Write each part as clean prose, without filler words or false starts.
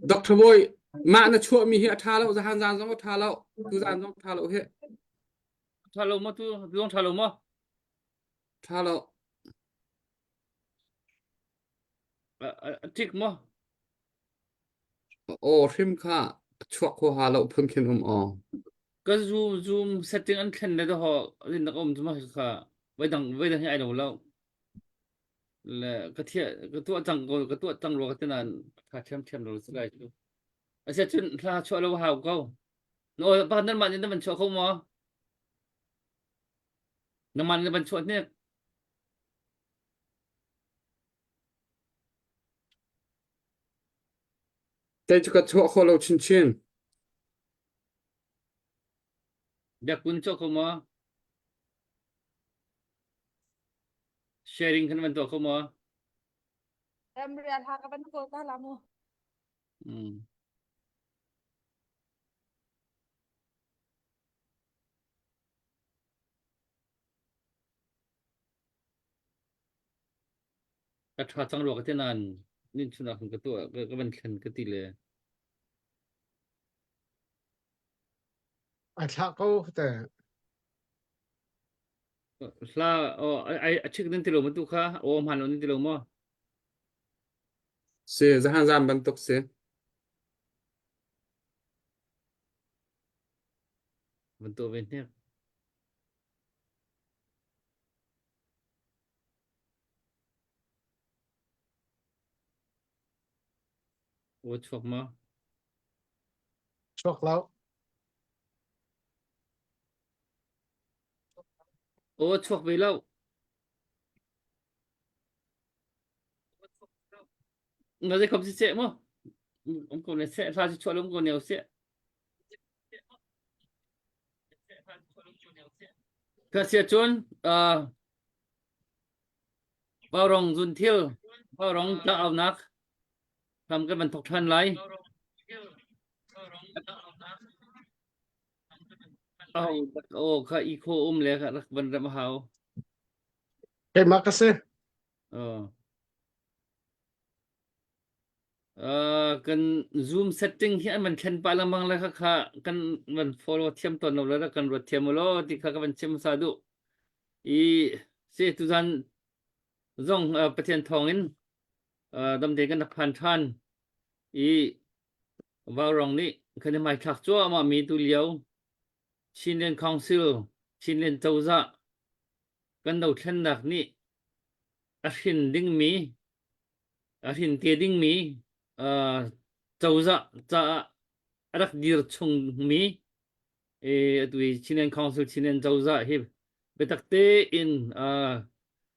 Dr. Bawi, mah na chuahmi hi a ṭha lo, zahan zan zong a ṭha lo, tuzan zong a ṭha lo hi. Ṭha lo maw tu zong ṭha lo maw? Ṭha lo. A ṭik maw? Aw hrim kha a chuak huaha lo phun khin um aw. Ka Zoom Zoom setting an thlen le dawh rin nak um cu ma kha voidang voidang hi ai lo lo. Le ka thia ka tuah cang ko ka tuah cang rua ka ti nain tha thiam thiam lo si lai cu. Asia cun hla chuah lo hau ko. No pakhat nan mah nih na van chuah kho maw? Nangmah nih na van chuah hnik. Kei cu ka chuah khawh lo chinchin. Biakun chuah kho maw? Sharing kan van tuah kho maw? Ramrial ha ka van kawl ta la mu. Mm. Ka ṭha cang rua ka ti nain nin chun ah khan ka tuah ka van thlen ka ti le. A thlah ko te. Hla oh ai a chik nan ti lo ma tu kha aw hman lo nan ti lo maw? Si zahan zan bantuk si. Van tuah ve hnek. Aw chuak ma? Chuak lo. Aw chuak ve lo. Na zei khom si seh mu. Um ko ne seh hla si chuah lo um ko ne seh. Ka sia cun uh, Vaurong zun thil, vaurong tlangaunak hram kan van thok ṭhan lai. Oh, oh, kha i kho um le kha rak van ram hau. Keimah ka si. Oh. Uh, kan Zoom setting hi an van thlen pah lengmang le kha kha kan van follow thiam tawn lo le kan ruat thiam lo ti kha ka van chim sa duh. I se tuzan zong uh, Pathian thawng in uh, damte kan rak phan ṭhan i Vaurong nih kan i hmaithlak cuahmah mi tu lio Chinland Council, Chinland cozah kan dothlennak nih a hrin dingmi a hrin te dingmi uh, cozah caah a rak dir chungmi atu hi Chinland Council Chinland cozah hi biatak tein uh,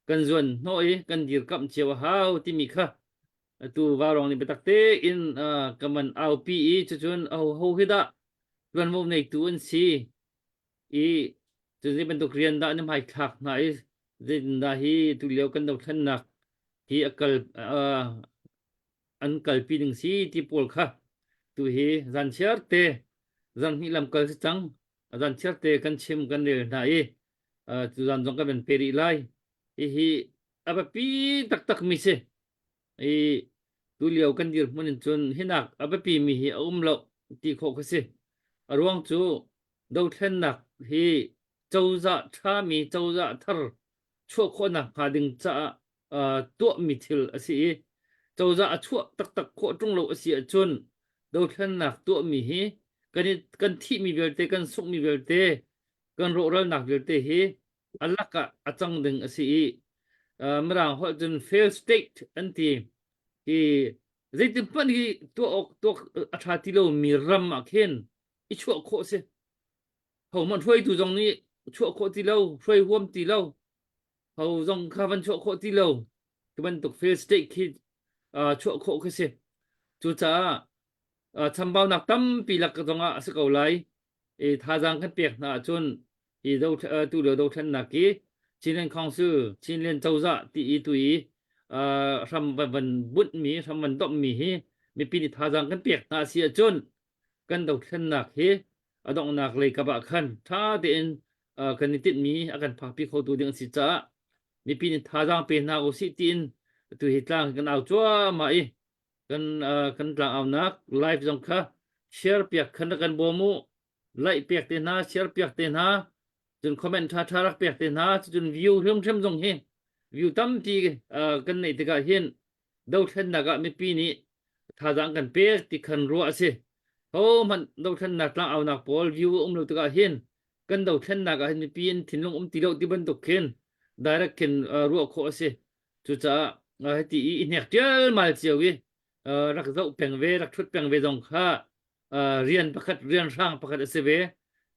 kan zuan hnawh i kan dirkamh cio a hau timi kha atu Vaurong nih biatak tein uh, ka man aupi i cucun aho hi dah tuanvo neitu an si i cu zei bantuk rian dah na hmaithlak hna i zeitindah hi tulio kan dothlennak hi a kal uh, an kalpi ding si ti pawl kha tu hi zan chiar te zan hnih lam kal si cang zan chiar te kan chim kan rel hna i uh, tu zan zong kan van pe rih lai hihi a biapi taktak mi si i tulio kan dirhmun in cun hinak a biapi mi hi a um lo ti khawh kha si a ruang cu dothlennak hi cozah ṭhami cozah thar chuah khawhnak hnga ding caah uh, tuahmi thil a si i cozah a chuah taktak khawh ṭung lo a si ahcun dothlennak tuahmi hi kan i, kan thihmi vialte kan sunghmi vialte kan rawhralnak vialte hi a lakah a cang ding a si i uh, mirang holh cun fail state an ti hi zeitin hmanh hi tuah awk tuah a ṭha ti lomi ram ah khin i chuah khawh si hohmanh hruaitu zong nih chuah khawh ti lo hruai huam ti lo ho zong kha van chuah khawh ti lo ti bantuk fail state khi uh, chuah khawh khi si cucaah uh, chambaunak tampi lak zong ah a si ko lai i thazaang kan pek hna ahcun hi do uh, tu lio dothlennak hi Chinland Council Chinland cozah ti i tu i uh, hram van van bunhmi hram van domhmi hi mipi nih thazaang kan pek hna si ahcun kan dothlennak hi a donghnak lei kap ah khan ṭha tein kan i tinhmi a kan phakpi khotu ding an si caah mipi nih thazaang pe hna usih tiin tu hi tlang kan au cuahmah i kan kan tlang aunak live zong kha share piak khan kan bawm u like piak te hna share piak te hna cun comment tha tha rak piak te hna cun view hrimhrim zong hi view tampi kan neih tikah hin dothlennak ah mipi nih thazaang kan pek ti khan ruah a si ho hmanh dothlennak tlang aunak pawl view um lo tikah hin kan dothlennak ah hin mipi in thinlung um ti lo ti bantuk khin direct khin ruah khawh a si cucaah hiti i i hnek ṭialmal cio i rak zoh peng ve rak ṭhut peng ve zong kha rian pakhat rian hrang pakhat a si ve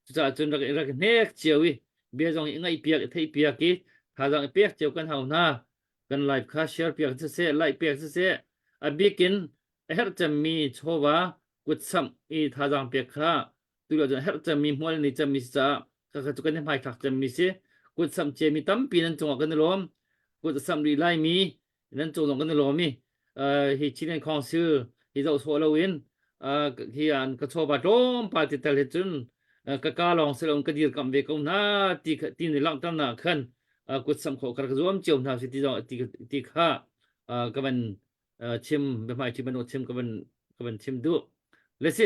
cucaah cun rak rak hnek cio i bia zong i ngaih piak i theih piak i thazaang i pek cio kan hau hna kan live kha share piak siseh like piak siseh a bikin a herh cemmi chawva kutsamh i thazaang pek kha tu cun herh cemmi hmual ni cemmi si caah kha cu kan i hmaithlak cemmi si kut samh ciami tampi nan cungah kan i lawm kut a samh rih laimi nan cung zong kan i lawm i hi Chinland Council hi zoh sawh loin hi an ka chawva tlawmpal ti tal he cun ka ka lawng si loin ka dirkamh ve ko hna ti ti ni langhter na khan kut samh khawh ka rak zuam cio hna si ti zong ti kha ka van chim biahmai thi bantuk chim ka van ka van chim duh le si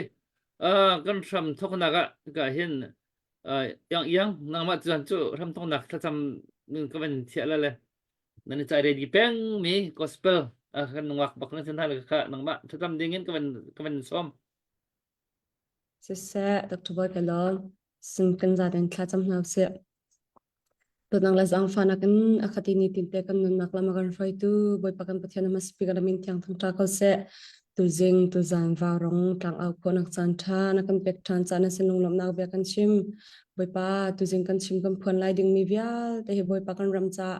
kan hram thoknak ah ka hin yang yang nangmah cuan cu hram thoknak thlacam ka van thiah la le nan i cai ready peng mi gospel kan nungak bak nan hna le kha nangmah thlacam ding in ka van ka van sawm Siseh, Dr. Boy ka lawm. Sin kan zaten thlacam hna usih. Dawtnak le zaangfahnak in a khat i nitin te kan nunnak lam a kan hruaitu Bawipa kan Pathian a hmasabik a min thiang thangṭha ko seh. Tuzing tuzan vaurong tlangau khawhnak caan ṭha na kan pek ṭhan caan na sin lunglawmhnak bia kan chim. Bawipa tuzing kan chim kan phuan lai dingmi vialte hi Bawipa kan ram caah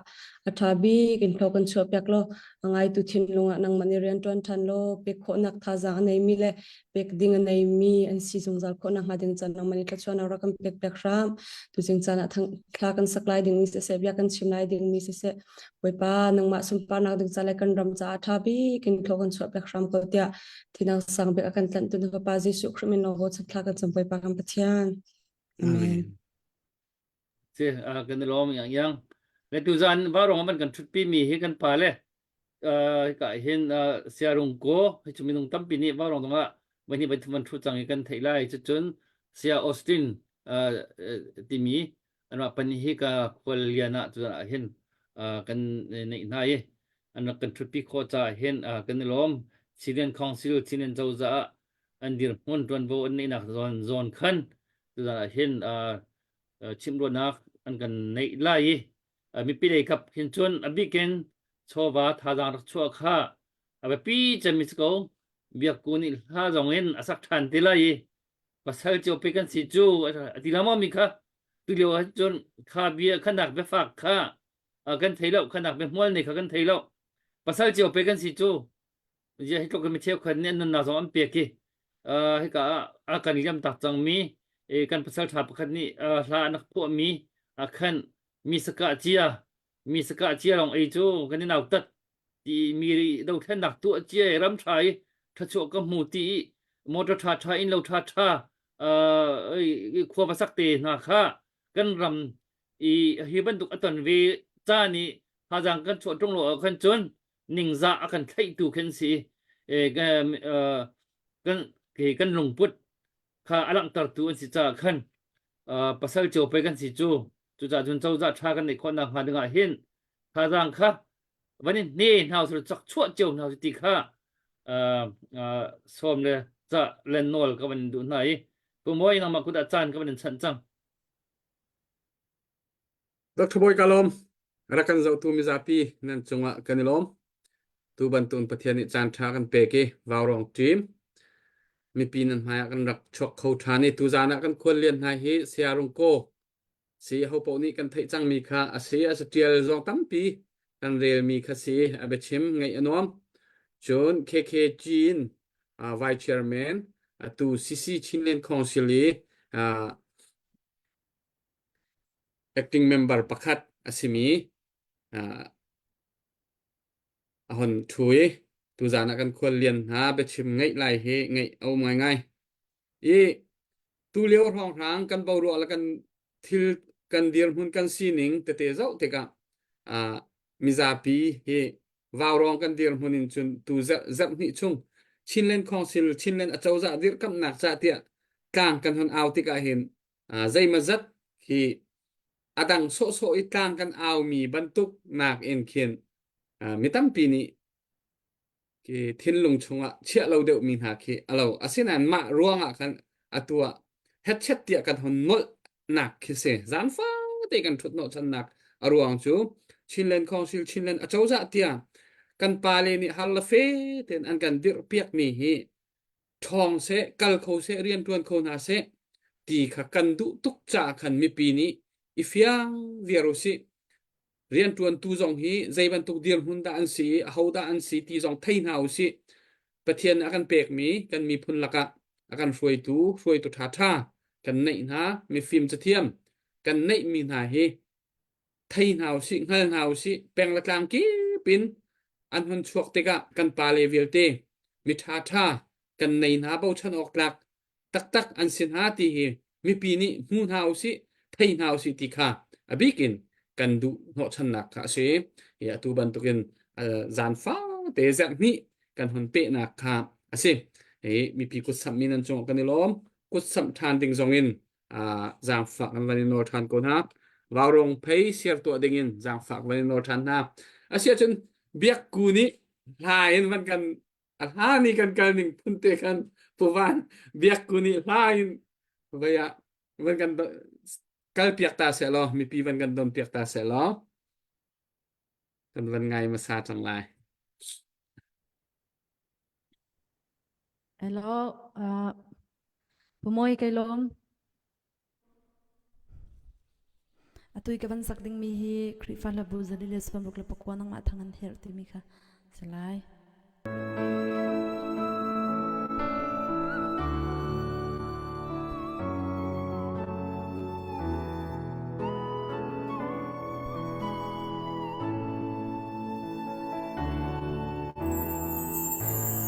a ṭha bik in hlawk kan chuahpiak law a ngaitu thinlung ah nangmah nih rian ṭuan ṭhan law pek khawhnak thazaang a neimi le pek ding a neimi an si zungzal khawh nakhnga ding caan nangmah nih thluachuahnak rak kan pek piak hram. Tuzing caan ah thla kan sak lai dingmi siseh, bia kan chim lai dingmi siseh, Bawipa nangmah sunparnak ding ca le kan ram caah ṭha bik in thlaw kan chuah piak hram ko tiah thinang sang bik a kan tlanhtu na Fapa Jesuh Khrih min lawng thla kan cam Bawipa kan Pathian. Amen. Si, kan i lawm yang yang. Le tuzan varong man kan ṭhutpi mi hi kan pa le hika hin siarung ko hi cu minung tampi nih varong dongah vani vai thum an ṭhu cang i kan theih lai cucun sia Austin timi anmah pan hi ka khual lian ah tuzan ah hin kan neih hna i an rak kan ṭhutpi khawh caah hin kan i lawm Chinland Council Chinland cozah ah an dirhmun ṭuanvo an neihnak zawn zawn khan tuzan ah hin chimruahnak an kan neih lai i mipi lei kap hin cun a bikin chawva thazaang rak chuah kha a biapi cemmi si ko biakku nih hla zong in a sak ṭhan ti lai i pasal cio pe kan si cu a ti lengmang mi kha tu lio ah cun kha bia khanak biafak kha kan thei lo khanak biahmual ne kha kan thei lo pasal cio pe kan si cu Zia hi tluk in mi cheukhat nih an nunnak zong an pek i hika ah a kan liam tak cangmi kan pasal ṭha pakhat nih hla an rak phuahmi ah khan mi sakah cia mi sakah cia lawng ei cu kan i nautat ti mi dothlennak tuah cia i ram ṭha i ṭhachuah ka hmu ti i motor ṭha ṭha inn lo ṭha ṭha khua va sak te hna kha kan ram i hi bantuk a ton ve caan i thazaang kan chuah ṭung lo ah khan cun ningzah a kan thlaihtu khin si kan kan lungput kha a langhtertu an si caah khan pasal cio pe kan si cu cucaah cun cozah ṭha kan neih khawh nakhnga dingah hin thazaang kha van in hne hna usih cak chuah cio hna usih ti kha sawm le ca le nawl ka van duh hna i Pu Mawi nangmah kut ah caan ka van in chanh cang. Dr. Bawi ka lawm. Rak kan zohtu mizapi nan cungah kan i lawm. Tu bantukin Pathian nih caan ṭha kan pek i Vaurawng team mipi nan hmaiah kan rak chuak kho ṭhan i tuzaan ah kan khuallian hna hi Saya Rung Kaw si ho paoh nih kan theih cangmi kha a si a catial zong tampi kan relmi kha si a biachim ngaih a nuam. Cun KKG in uh, Vice Chairman atu CC Chinland Council i uh, Acting member pakhat a simi uh, a hon ṭhu i tuzaan ah kan khuallian hna biachim ngeih lai hi ngeih a um ngaingai. I tu lio hrawnghrang kan boruak le kan thil kan dirhmun kan sining tete zoh tikah mizapi hi Vaurawng kan dirhmun in cun tu zarh hnih chung Chinland Council Chinland acozah dirhkamhnak ca tiah tlang kan hon au tikah hin zeimazat hi a dang sawhsawh i tlang kan aumi bantuk nak in khin mi tampi nih khi thinlung chungah chiah lo deuhmi hna khi a lo. Asinain mah ruangah khan atu ah hetchet tiah kan hon nolh nak khi si. Zan fate kan ṭhut hnawhchannak a ruang cu Chinland Council Chinland acozah tiah kan pale nih har le fe tein an kan dirhpiakmi hi ṭhawng seh, kal kho seh, rianṭuan kho hna seh ti kha kan duh tuk caah khan mipi nih i fiang viar usih. Rianṭuantu zong hi zei bantuk dirhmun dah an si i ahodah an si ti zong thei hna usih. Pathian nih a kan pekmi kan miphun lakah a kan hruaitu, hruaitu ṭhaṭha kan neih hna, mifim cathiam kan neihmi hna hi thei hna usih, hngal hna usih, peng le tlang kip in an hun chuak tikah kan pale vialte mi ṭhaṭha kan nei hna bochan awk tlak taktak an si hna ti hi mipi nih hmu hna usih, thei hna usih ti kha a bik in kan duh hnawhchannak kha a si. Hi atu bantukin zan fate zerhnih kan hun pehnak kha a si. Hi mipi kutsamh mi nan cungah kan i lawm. Kutsamh ṭhan ding zongin zaangfak an van i nawl ṭhan ko hna. Vaurong phei siar tuah dingin zaangfak van i nawl ṭhan hna. Asiahcun biakku nih hla in van kan a hla ni kan kal ning phun te khan puvan biakku nih hla in vei ah van kan kal piak ta seh law mipi van kan don piak ta seh law kan van ngai hmasa cang lai. Hello, uh, Pumoy kay lom. Atu i ka van sak dingmi hi Khrihfa hlabu zali le 69 nangmah thang an herh timi kha si lai.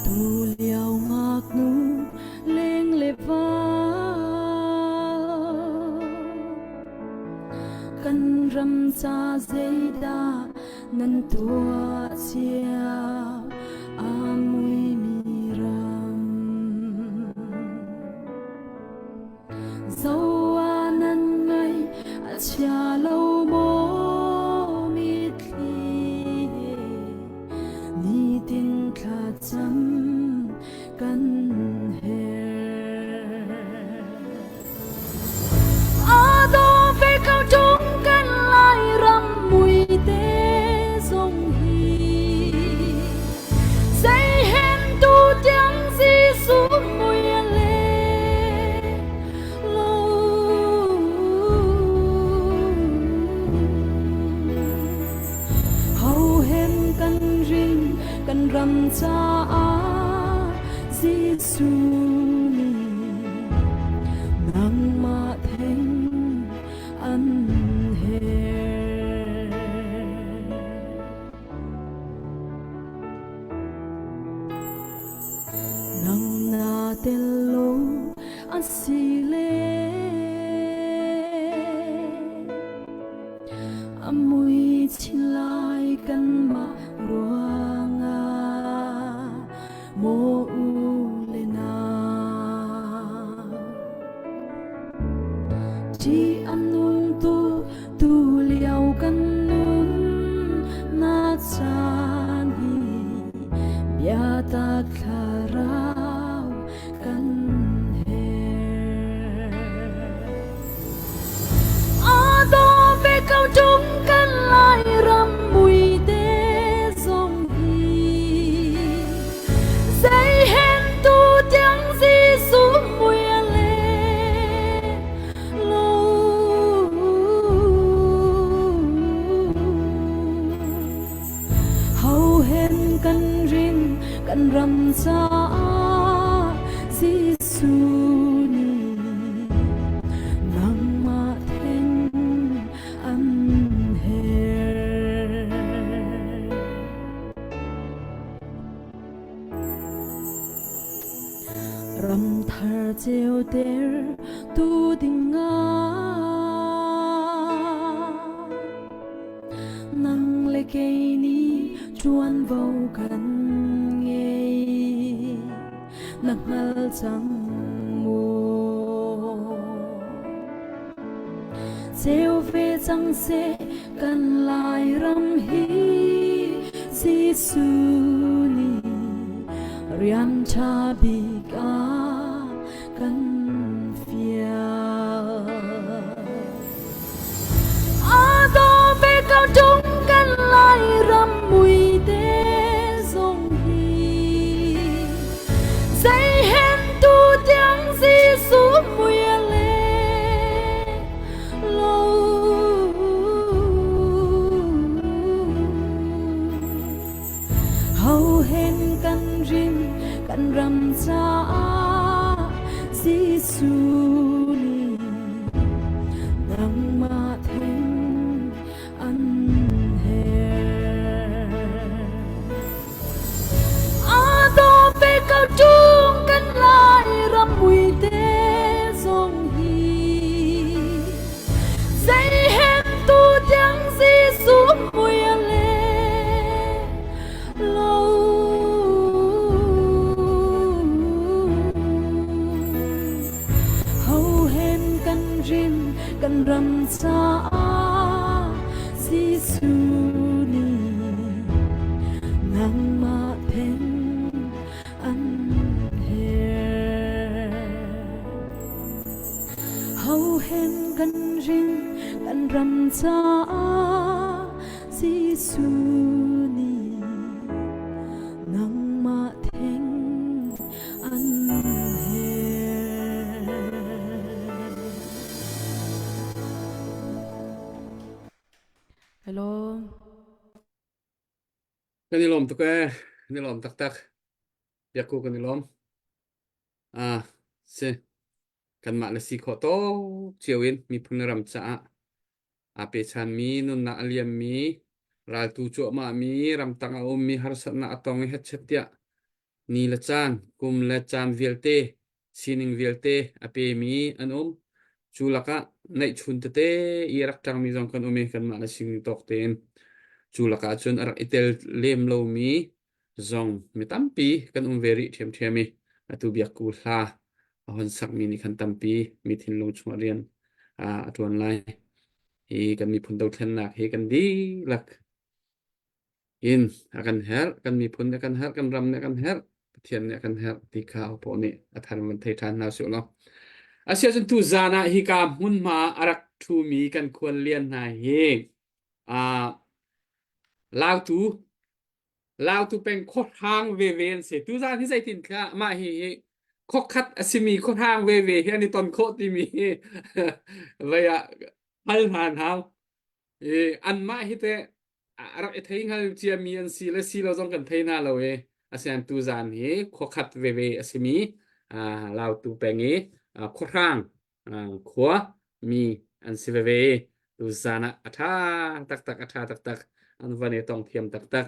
Tu lio ngaknu leng le va kan ram ca zeidah nan tuah cia a muimi ram Zoa nan ngai a chia lo maw mitthli he nitin thlacam kan herh. A daw ve ko ṭung kan Lairam muite zong hi zei hen tu tiang Jesuh mui a le lo. Ho hen kan rin kan ram caah Jesuh nih nangmah theng an herh. Nang na tel lo a si le a mui chin lai kanmah ruangah maw u le nau. Ṭih a nung tu tu lio kan nun na caan hi biatak thlarau kan herh. A daw ve ko ṭung kan Lairam muite zong hi zei hen tu tiang Jesuh mui a le lo. Ho hen kan rin kan ram caah Jesuh nih nangmah theng an herh. Ramthar ceuter tu dingah. kei nih ṭuanvo kan ngei. Na hngal cang maw? Ceu ve cang seh kan Lairam hi Jesuh nih rian ṭha bik a kan fial. A daw ve ko ṭung kan Lairam mui te zong hi zei hen tu tiang Jesuh mui a le lo. Ho hen kan rin kan ram caah Jesuh nih nangmah theng an herh. A daw ve ko ṭung kan lai ram mui te zong hi zei hen tu tiang Jesuh mui a le lo. Ho hen kan rim kan ram caah Jesuh nih nangmah theng an herh. Ho hen kan rim kan ram caah Jesuh nih nangmah theng an herh. Hello. Kan i lawm tuk ee. Kan i lawm taktak. Biakku kan i lawm. Ah, si. Kanmah le si khawh tawk cio in miphun le ram caah aa pechanmi, nunnak a liammi, raltu cuahmahmi, ramtang a ummi, harsatnak a tong i hetchet tiah ni le caan, kum le caan vialte, sining vialte a pemi an um. Cu lakah neihchun tete i a rak ṭangmi zong kan um i kanmah le sining tawk tein cu lakah cun a rak i tel lem lomi zong mi tampi kan um ve rih ṭhiamṭhiam i atu biakku hla a hon sakmi nih khan tampi mi thinlung chungah rian a ṭuan lai. Hi kan miphun dothlennak hi kan dihlak in a kan herh, kan miphun nih a kan herh, kan ram nih a kan herh, Pathian nih a kan herh ti kha hopoh nih a thar van thei ṭhan hna usih law. Asiahcun tu zan ah hika hmunhma a rak ṭhumi kan khuallian hna hi uh, Lautu Lautu peng khuahrang veve an si. Tuzaan hi zeitin thla mah hi hi khuakhat a simi khuahrang veve hi an i ton khawh timi hi vei ah hal hna hau. I anmah hi te a rak i thei hngal ciami an si le si lo zong kan thei hna lo i asinain tuzaan hi khuakhat veve a simi Lautu peng i khuahrang khua mi an si veve i tuzaan ah a ṭha taktak a ṭha taktak an van i tong thiam taktak.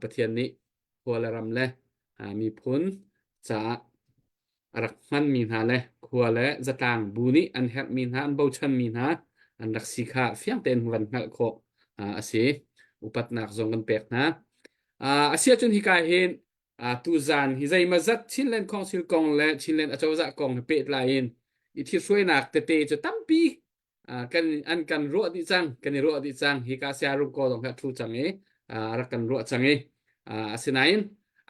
Pathian nih khua le ram le miphun caah a rak hmanmi hna le khua le zatlang bu nih an herhmi hna an bochanmi hna an rak si kha fiang tein van hngalh khawh a si. Upatnak zong kan pek hna. A si ahcun hika hin tuzaan hi zeimazat Chinland Council kong le Chinland acozah kong he pehtlai in i thithruainak tete cu tampi kan an kan ruah dih cang kan i ruah dih cang hika siarung ko zong kha thu cang i rak kan ruah cang i asinain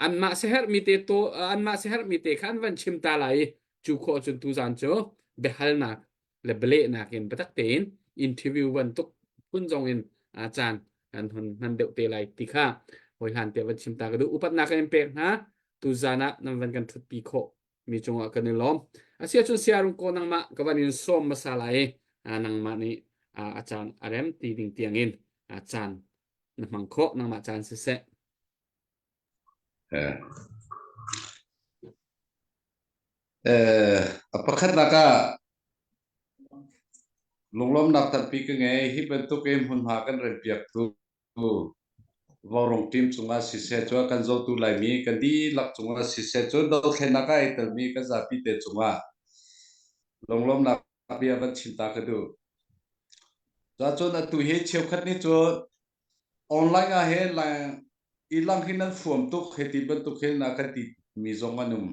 anmah siaherhmi te to anmah siaherhmi te kha an van chim ta lai i cu khawh cun tuzaan cu biahalnak le bialehnak in biatak tein interview bantuk phun zong in caan kan hun hman deuh te lai ti kha hawi hlan te van chim ta ka duh upatnak kan in pek hna tuzaan ah nan van kan thutpi khawh mi cungah kan i lawm. Asiahcun siarung ko nangmah ka van in sawm hmasa lai i nangmah nih a caan a rem ti ding tiangin caan na hmang khawh nangmah caan siseh. Eh, a pakhatnak ah lunglawmnak tampi ka ngei. Hi bantuk in hmunhma kan rempiaktu Vaurawng team cungah siseh cu a kan zohtu Laimi kan dihlak cungah siseh cun dothlennak ah ai telmi kan zapi te cungah lunglawmnak bia van chim ta ka duh. Cun atu hi cheukhat nih cun Online ah he i lang hi nan fuam tuk hei ti bantuk hin a kan ti mi zong an um.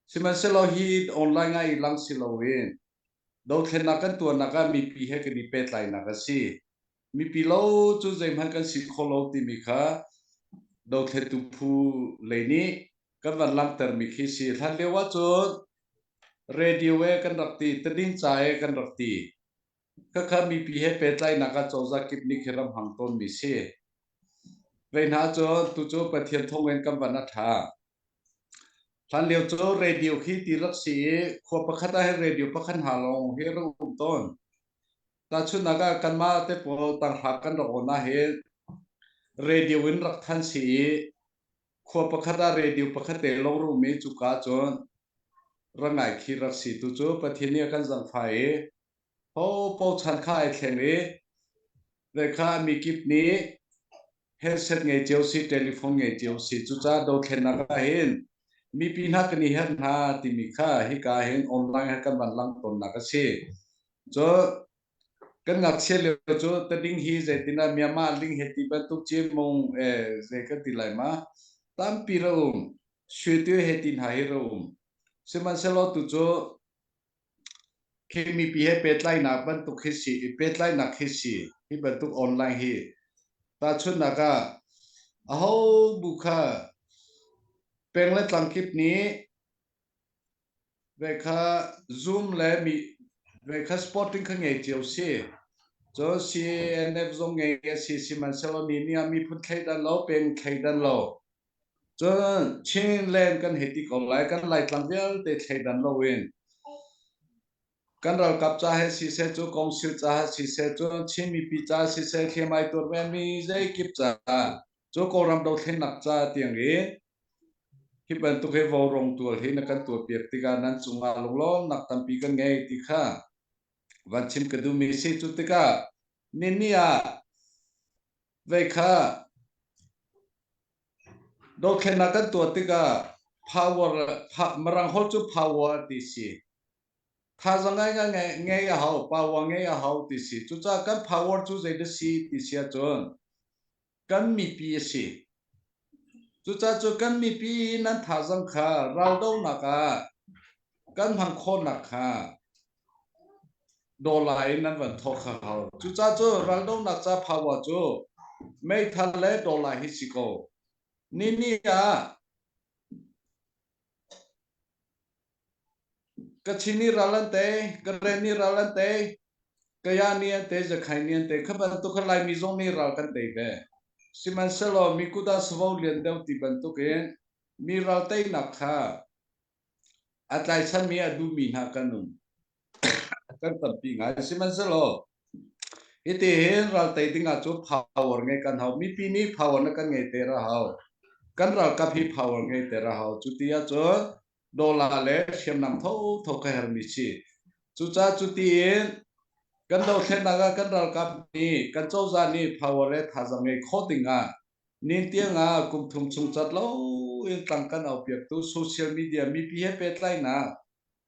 Sihmanhsehlaw hi online ah i lang si loin dothlennak kan tuahnak ah mipi he kan i pehtlainak a si. Mipi lo cu zeihmanh kan si kho lo timi kha dothlentu phu lei nih kan van langhtermi khi si. Hlan lio ahcun radio e kan rak ti, tadinca e kan rak ti. Khakha mipi he pehtlainak ah cozah kip nih khi ram hmang tawnmi si. Vei hna cu tucu Pathian thawngin kan van a ṭha. Hlan lio cu radio khi ti rak si i khua pakhat ah hin radio pakhat hna lawng hi rak um tawn. Tahchunhnak ah kanmah te pawl tanghra kan rak awn ah hin radio in rak than si i khua pakhat ah radio pakhat te lawng rum i cuka cun rangai khi rak si tu cu Pathian nih a kan zangfah i ho bochan kha ai thleng i ve kha mi kip nih handset ngei cio si telephone ngei cio si cucaah dothlennak ah hin mipi hna kan i herh hna timi kha hika hin online ah kan van lang tawnnak a si cu kan ngakchia lio cu tading hi zeitin ah Myanmar ling he ti bantuk ci mong eh zei kan ti lai ma tampi ra um sui he ti hna hi ra um sihmanhsehlaw tu cu Khi mipi he pehtlainak bantuk hi si i pehtlainak hi si hi bantuk online hi tahchunhnak ah aho bu kha peng le tlang kip nih ve kha Zoom le mi ve kha sporting kha ngei cio si cun CNF zong ngei a si sihmanhsehlaw ni ni ah miphun thleidan lo peng thleidan lo Cun Chinland kan hei ti ko lai, kan Laitlang vialte thleidan loin kan ralkap ca he siseh cu council ca he siseh cun Chin mipi ca siseh hliamai tuarve mi zeikip ca cu Kawlram dothlennak ca tiang in hi bantuk hi vaurawng tual hi na kan tuahpiak tikah nan cungah lunglawmnak tampi kan ngei ti kha van chim ka duhmi si cu tikah nini ah Vei kha dothlennak kan tuah tikah power Mirang holh cu power ti si. Thazaang ngai ngei a hau, power ngei a hau ti si. Cucaah kan power cu zeidah si ti si ahcun kan mipi a si. Cucaah cu kan mipi nan thazaang kha raldohnak ah kan hman khawhnak kha dollar in nan van thawk kha hau. Cucaah cu raldohnak ca power cu meithal le dollar hi si ko. Nini ah Kachin nih ral an tei, Karen nih ral an tei, Kaya nih an tei, Zakhai nih an tei. Kha bantuk kha Laimi zong nih ral kan tei ve. Sihmanhsehlaw mi kut ah savo lian deuh ti bantuk in mi ral teinak kha a tlaichanmi a duhmi hna kan um. Kan tampi ngai. Sihmanhsehlaw hiti hin ral tei ding ah cu power ngei kan hau. Mipi nih power na kan ngei te ra hau. Kan ralkap hi power ngei te ra hau. Cu ti ahcun dollar le hriamnam thotho ka hermi si. Cucaah cu tiin kan dothlennak ah kan ralkap nih kan cozah nih power le thazaang ngei khawh ding ah nintiang ah kum thum chung cat lo in tlang kan au piaktu social media mipi he pehtlainak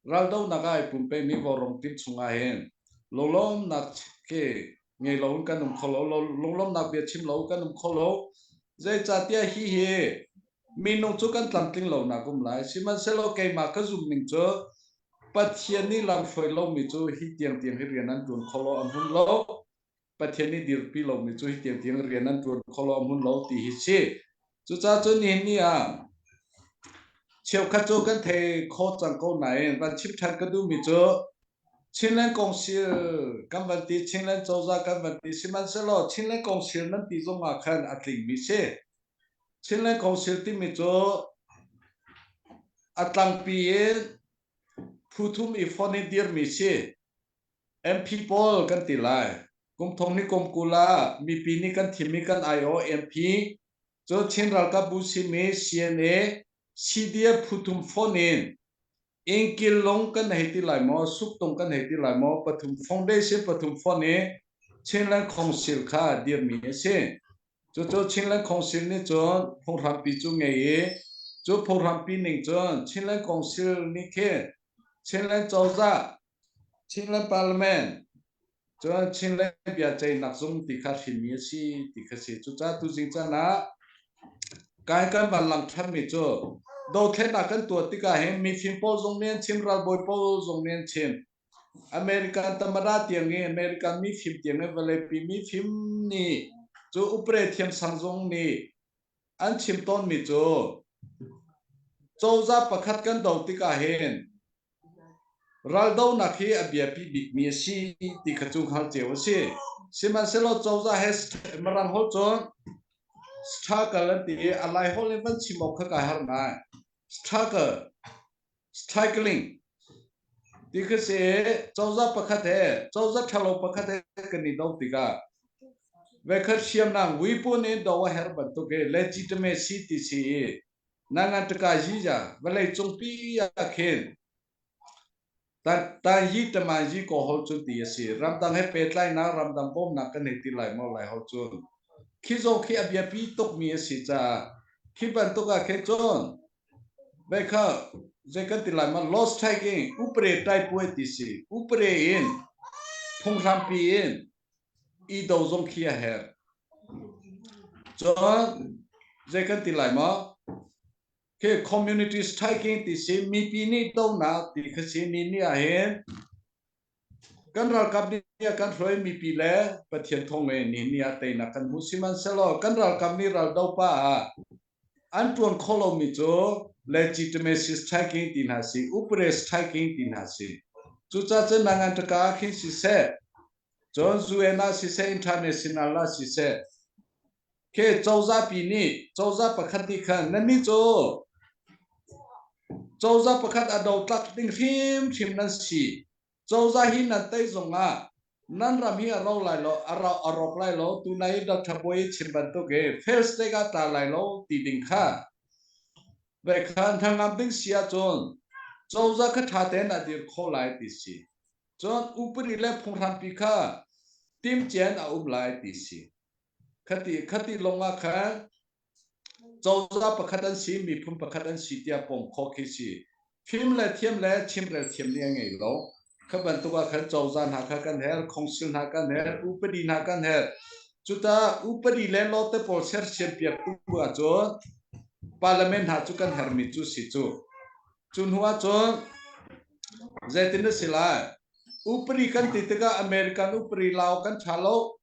raldonak ah ai pumpemi vaurawng team chungah hin lunglawmnak ke ngei lo in kan um kho lo lunglawmnak bia chim lo kan um kho lo zeicahtiah hi hi minung cu kan tlamtling lo nak um lai sihmanhsehlaw keimah ka zum ning cu Pathian nih lamhruai lomi cu hi tiang tiang hi rian an ṭuan kho lo a hmun lo Pathian nih dirpi lomi cu hi tiang tiang rian an ṭuan kho lo a hmun lo ti hi si cucaah cun nihin ni ah cheukhat cu kan thei kho cang ko nain van chim ṭhan ka duhmi cu Chinland Council kan van ti Chinland cozah kan van ti sihmanhsehlaw Chinland Council nan ti zong ah khan a tlingmi si Chinland Council timi cu a tlangpi in phu thum i fonh in dirmi si. MP pawl kan ti lai. Kum thong ni kum 20 ah mipi nih kan thimmi kan aiawh MP cu Chin ralkap bu simi CNA CDF phu thum fonh in ingkil long kan hei ti lai maw suktung kan hei ti lai maw pathum foundation pathum fonh i Chinland Council kha dirmi a si. Cucu Chinland Council nih cun phunghrampi cu ngei i cu phunghrampi ning cun Chinland Council nih khin Chinland cozah, Chinland Parliament, Cun Chinland biaceihnak zung ti kha hrinmi a si ti kha si. Cucaah tuzing caan ah kai kan van lang ṭhanmi cu dothlennak kan tuah tikah hin mifim pawl zong nih an chim, ralbawi pawl zong nih an chim. American tamada tiang i American mifim tiang i vawleipi mifim nih cu upre thiamsang zong nih an chim tawnmi cu cozah pakhat kan do tikah hin raldonak hi a biapi bikmi a si ti kha cu hngal cio a si. Sihmanhsehlaw cozah he Mirang holh cun struggle an ti i a Lai holh in van chim awk kha kai harh ngai. Struggle Cycling ti khi si cozah pakhat he cozah ṭhalo pakhat he kan i do tikah vekhat hriamnam weapon in do a herh bantuk hi legitimacy ti si i nangan taka yi ja vawlei cungpi ah khin tan yi taman yi ko hol cun ti a si ramdang he pehtlainak ramdang bawmnak kan hei ti lai maw lai hol cun khi zong khi a biapi tukmi a si caah khi bantuk ah khin cun Ve kha zei kan ti lai ma lost taking upre tai puai ti si upre in phunghrampi in i do zong khi a herh. Cun zei kan ti lai ma khi community striking ti si mipi nih donak ti kha si mi nih ah hin Kan ralkap nih a kan hruai mipi le Pathian thawng in nihin ni ah teinak kan hmu. Sihmanhsehlaw kan ralkap nih raldo pa ah an ṭuan kho lomi cu legitimacy striking ti hna si, upre striking ti hna si. Cucaah cun nangan ṭaka ah khin siseh, cun UN ah siseh, international ah siseh, khi cozah pi nih cozah pakhat nih khan nannih cu cozah pakhat a dotlak ding hrimhrim nan si. Cozah hi nan tei zongah nan ram hi a ro lai lo, a ro a rawk lai lo, tunai i Dr. Bawi chim bantuk hi fail state ah tla lai lo ti ding kha ve kha hnangam ding si ahcun cozah kha ṭha tein a dir kho lai ti si. Cun upadi le phunghrampi kha timcian a um lai ti si. Khati khati lawng ah khan Cozah pakhat an si, miphun pakhat an si tiah pom khawh khi si. Fim le thiam le chimrel thiam nih a ngei lo. Kha bantuk ah khan cozah hna kha kan herh, khongsil hna kan herh, upadi hna kan herh. Cuta upadi le law te pawl sersiam piak tu ahcun parliament hna cu kan herhmi cu si cu. Cu hnu ahcun zeitin a si lai? Upadi kan ti tikah American upadi lau kan ṭha lo.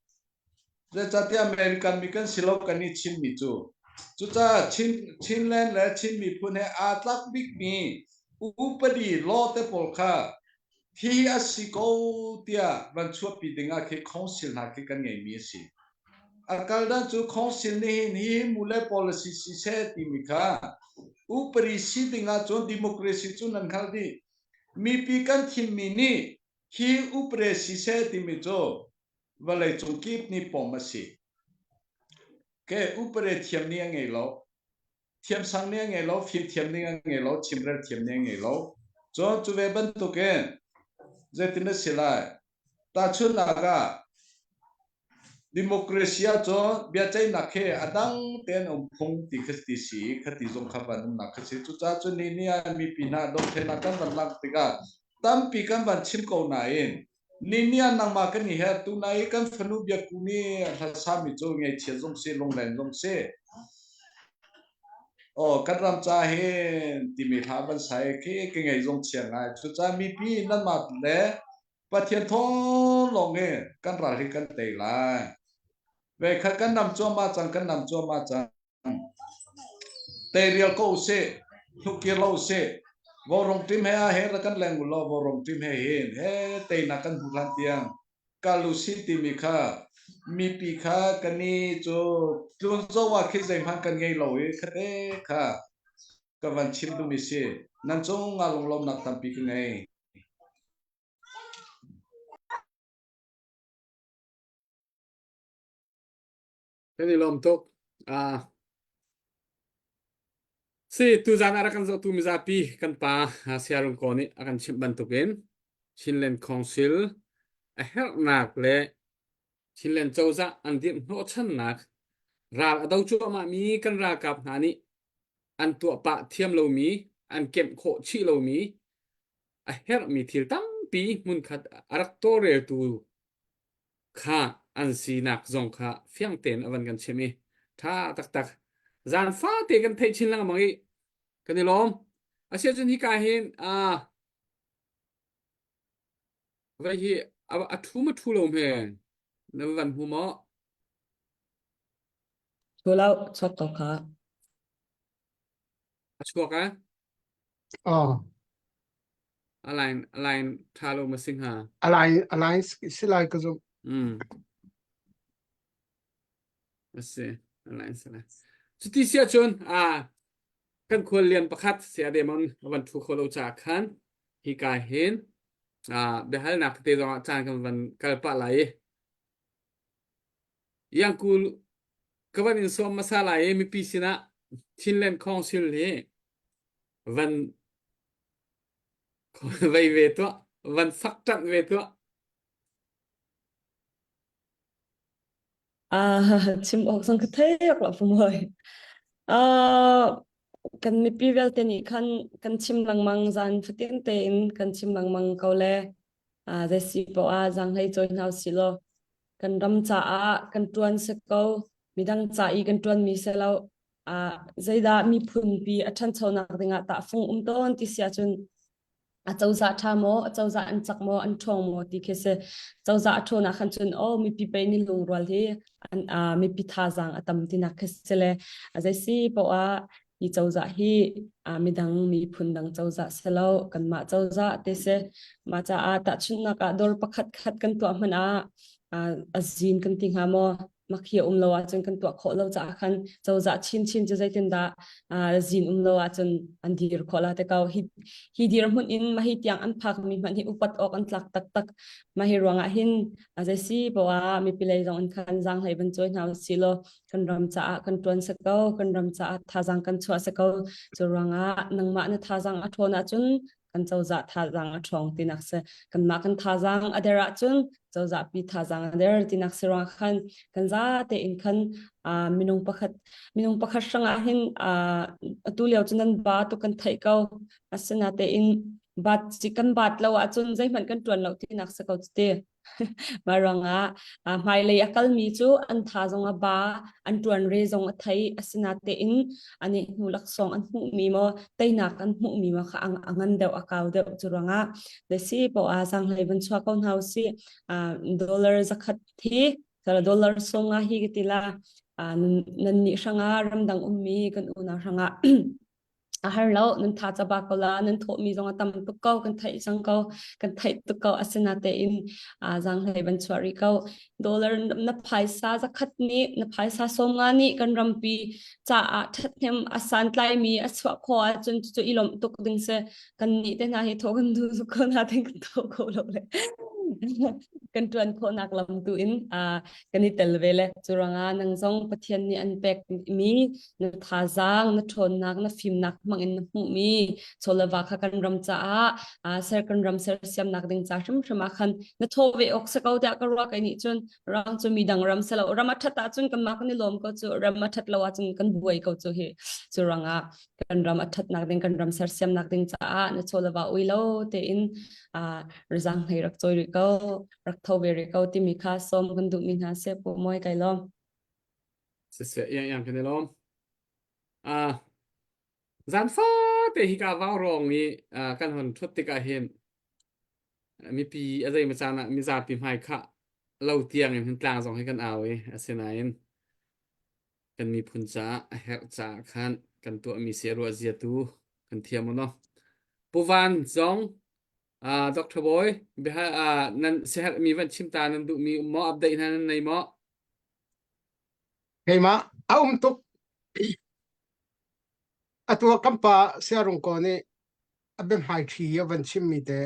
Zeicahtiah American mi kan si lo kan i Chinmi cu. Cucaah Chin, Chinland le Chin miphun he aa tlak bikmi upadi law te pawl kha hi a si ko tiah van chuahpi ding ah khi council hna khi kan ngeimi a si. A kal dan cu council nih hin hi mule policy si seh timi kha upadi si ding ah cun democracy cu nan hngalh dih. Mipi kan thimmi nih hi upadi si seh timi cu vawleicung kip nih pom a si. Ke upare thiam nih a ngei lo. Thiamsang nih a ngei lo, fimthiam nih a ngei lo, chimrel thiam nih a ngei lo. Cun cu ve bantukin zeitin a si lai? Tahchunhnak ah democracy ahcun biaceihnak he a dang tein um phung ti kha ti si kha ti zong kha van umnak kha si. Cucaah cun ni ni ah mipi hna dothlennak kan van langh tikah tampi kan van chim ko nain Ni ah nangmah kan i her tunai i kan fanu biakku nih hlasami cu ngaihchia zong si lunglen zong si. Oh kan ram ca hin timi hla van sai khi ka ngei zong chia ngai. Cucaah mipi nanmah le Pathian thawng lawng in kan ral hi kan tei lai. Ve khat kan nam cuahmah cang kan nam cuahmah cang. Teirial ko usih, hnukir lo usih. Vaurawng ṭim he ah hin rak kan leng u law vaurawng ṭim he hin he teinak kan hmu hlan tiang kal usih timi kha mipi kha kan i cu tlun zoh ah khi zeihmanh kan ngei lo i khate kha ka van chim duhmi si. Nan cung ah lunglawmnak tampi ka ngei. Kan i lawm tuk. Ah. Si, tuzan ah rak kan zohtu mizapi kan pa Siarung Kaw nih a kan chimh bantukin Chinland Council a herhnak le Chinland cozah an dirh hnawhchannak ral a do cuahmahmi kan ralkap hna nih an tuah pah thiam lomi, an kemh khawh chih lomi a herhmi thil tampi hmunkhat a rak tawlreltu. kha an sinak zong kha fiang tein a van kan chim i ṭha taktak zan fate kan theih chin lengmang i kan i lawm. Asiahcun hika hin uh, vai hi a, a ṭhu ma ṭhu lo hme na van hmu maw? Ṭhu lo, chuak ko kha. A chuak eh? Oh. A line a line ṭha lo ma si hnga? A line a line si lai ka zumh. Mm. A si, a line si lai. Cuti si ahcun a kan khual lian pakhat Saya Demon a van ṭhu kho lo caah khan hika hin biahalnak tete zong ah caan kan van kal pah lai i Iangku ka van in sawm hmasa lai i mipi sinah Chinland Council hi van vei ve tuah, van fak ṭanh ve tuah. Ah, chim awk zong ka thei rak lo fumoi. Ah, kan mipi vialte nih khan kan chim lengmang zan fatin tein kan chim lengmang ko le ah zei si poah ah zaanghlei cawi hna usih law kan ram caah kan ṭuan si ko midang ca i kan ṭuanmi si lo ah zeidah miphunpi a ṭhanchonak dingah tahfung um tawn ti si ahcun a cozah ṭha maw a cozah an cak maw an ṭhawng maw ti khi si cozah a ṭhawn ah khan cun oh mipi pei ni lungrual hi an uh, mipi thazaang a tam tinak khi si le a zei si poah hi cozah hi uh, midang miphun dang cozah si lo kanmah cozah te si mah caah tahchunhnak ah dawr pakhat khat kan tuah hmanh ah uh, a zin kan ti hnga maw makhi um lo ahcun kan tuah khawh lo caah khan cozah chinchin cu zeitindah uh, zin um lo ahcun an dir khawh la te ko hi hi dirhmun in mahi tiang an phak mi hmanh hi upat awk an tlak taktak mahi ruangah hin azai si poah mipi lei zong in khan zang hlei ban choi hna si law kan ram caah kan tuan se ko kan ram caah thazang kan chuah se ko cu ruangah nangmah na thazang a ṭhawn ahcun kan cozah thazang a ṭhawng tinak si kanmah kan thazang a der ahcun cozah pi thazang a der tinak si ruang khan kan za tein khan minung pakhat minung pakhat hrangah hin atu lio cu nan ba tu kan theih ko asinatein bat kan bat lo ahcun zeihmanh kan ṭuan lo tinak si ko te Mah ruangah hmailei a kalmi cu an tha zong a ba, an ṭuan re zong a thei. Asinatein an i hnu laksawng an hmuhmi maw teinak an hmuhmi maw kha a ngan deuh, a kau deuh. Cu ruangah si poah zaanghlei van chuah ko hna usih. Dollar zakhat hi dollar sawmnga hi ka ti la. Nan nih hrangah ramdang ummi kan unau hrangah a har lo nan tha ca ba ko la nan thawhmi zong a tam tuk ko kan theih cang ko kan theih tuk ko asinatein zaanghlei van chuah rih ko dollar na phaisa zakhat nih na phaisa sawmnga nih kan rampi caah ṭhathnem a santlaimi a chuah khawh ahcun cu i lawmh tuk ding si kan nih te hna hi thawh kan duh tuk ko na ten kan tho kho lo le kan ṭuan khawhnak lam tu in kan i tel ve le cu ruangah nang zong Pathian nih an pek mi na thazaang na ṭhawnnak na fimnak hmang in na hmuhmi chawleva kha kan ram caah ser kan ram sersiamnak ding ca hrimhrim ah khan na thaw ve awk si ko tiah ka ruah kai nih cun rang cu mi dang ram selo ram a ṭhat ahcun kanmah kan i lawm ko cu ram a ṭhat lo ahcun kan buai ko cu hi cu ruangah kan ram a ṭhatnak ding kan ram sersiamnak ding caah na chawleva ui lo tein rizang hei rak cawi rih ko rak tho ve rih ko timi kha sawm kan duhmi hna seh pu moi kai lawm Siseh iang iang kan i lawm. Ah, zan fate hi ka vau rong i ah, kan hon thut tikah hin mipi a zei ma caan ah mizapi hmai khah lo tiang in hin tlang zong hi kan au i asinain kan miphun caah a herh caah khan kan tuahmi si a ruah zia tu kan thiam u no. Pu Van zong ah Dr. Bawi biha ah nan siaherhmi van chim ta nan duhmi um maw update hna nan nei maw? Keimah a um tuk. Atu ah kan pa Siarung ko nih a biahmaiṭhi a van chimmi te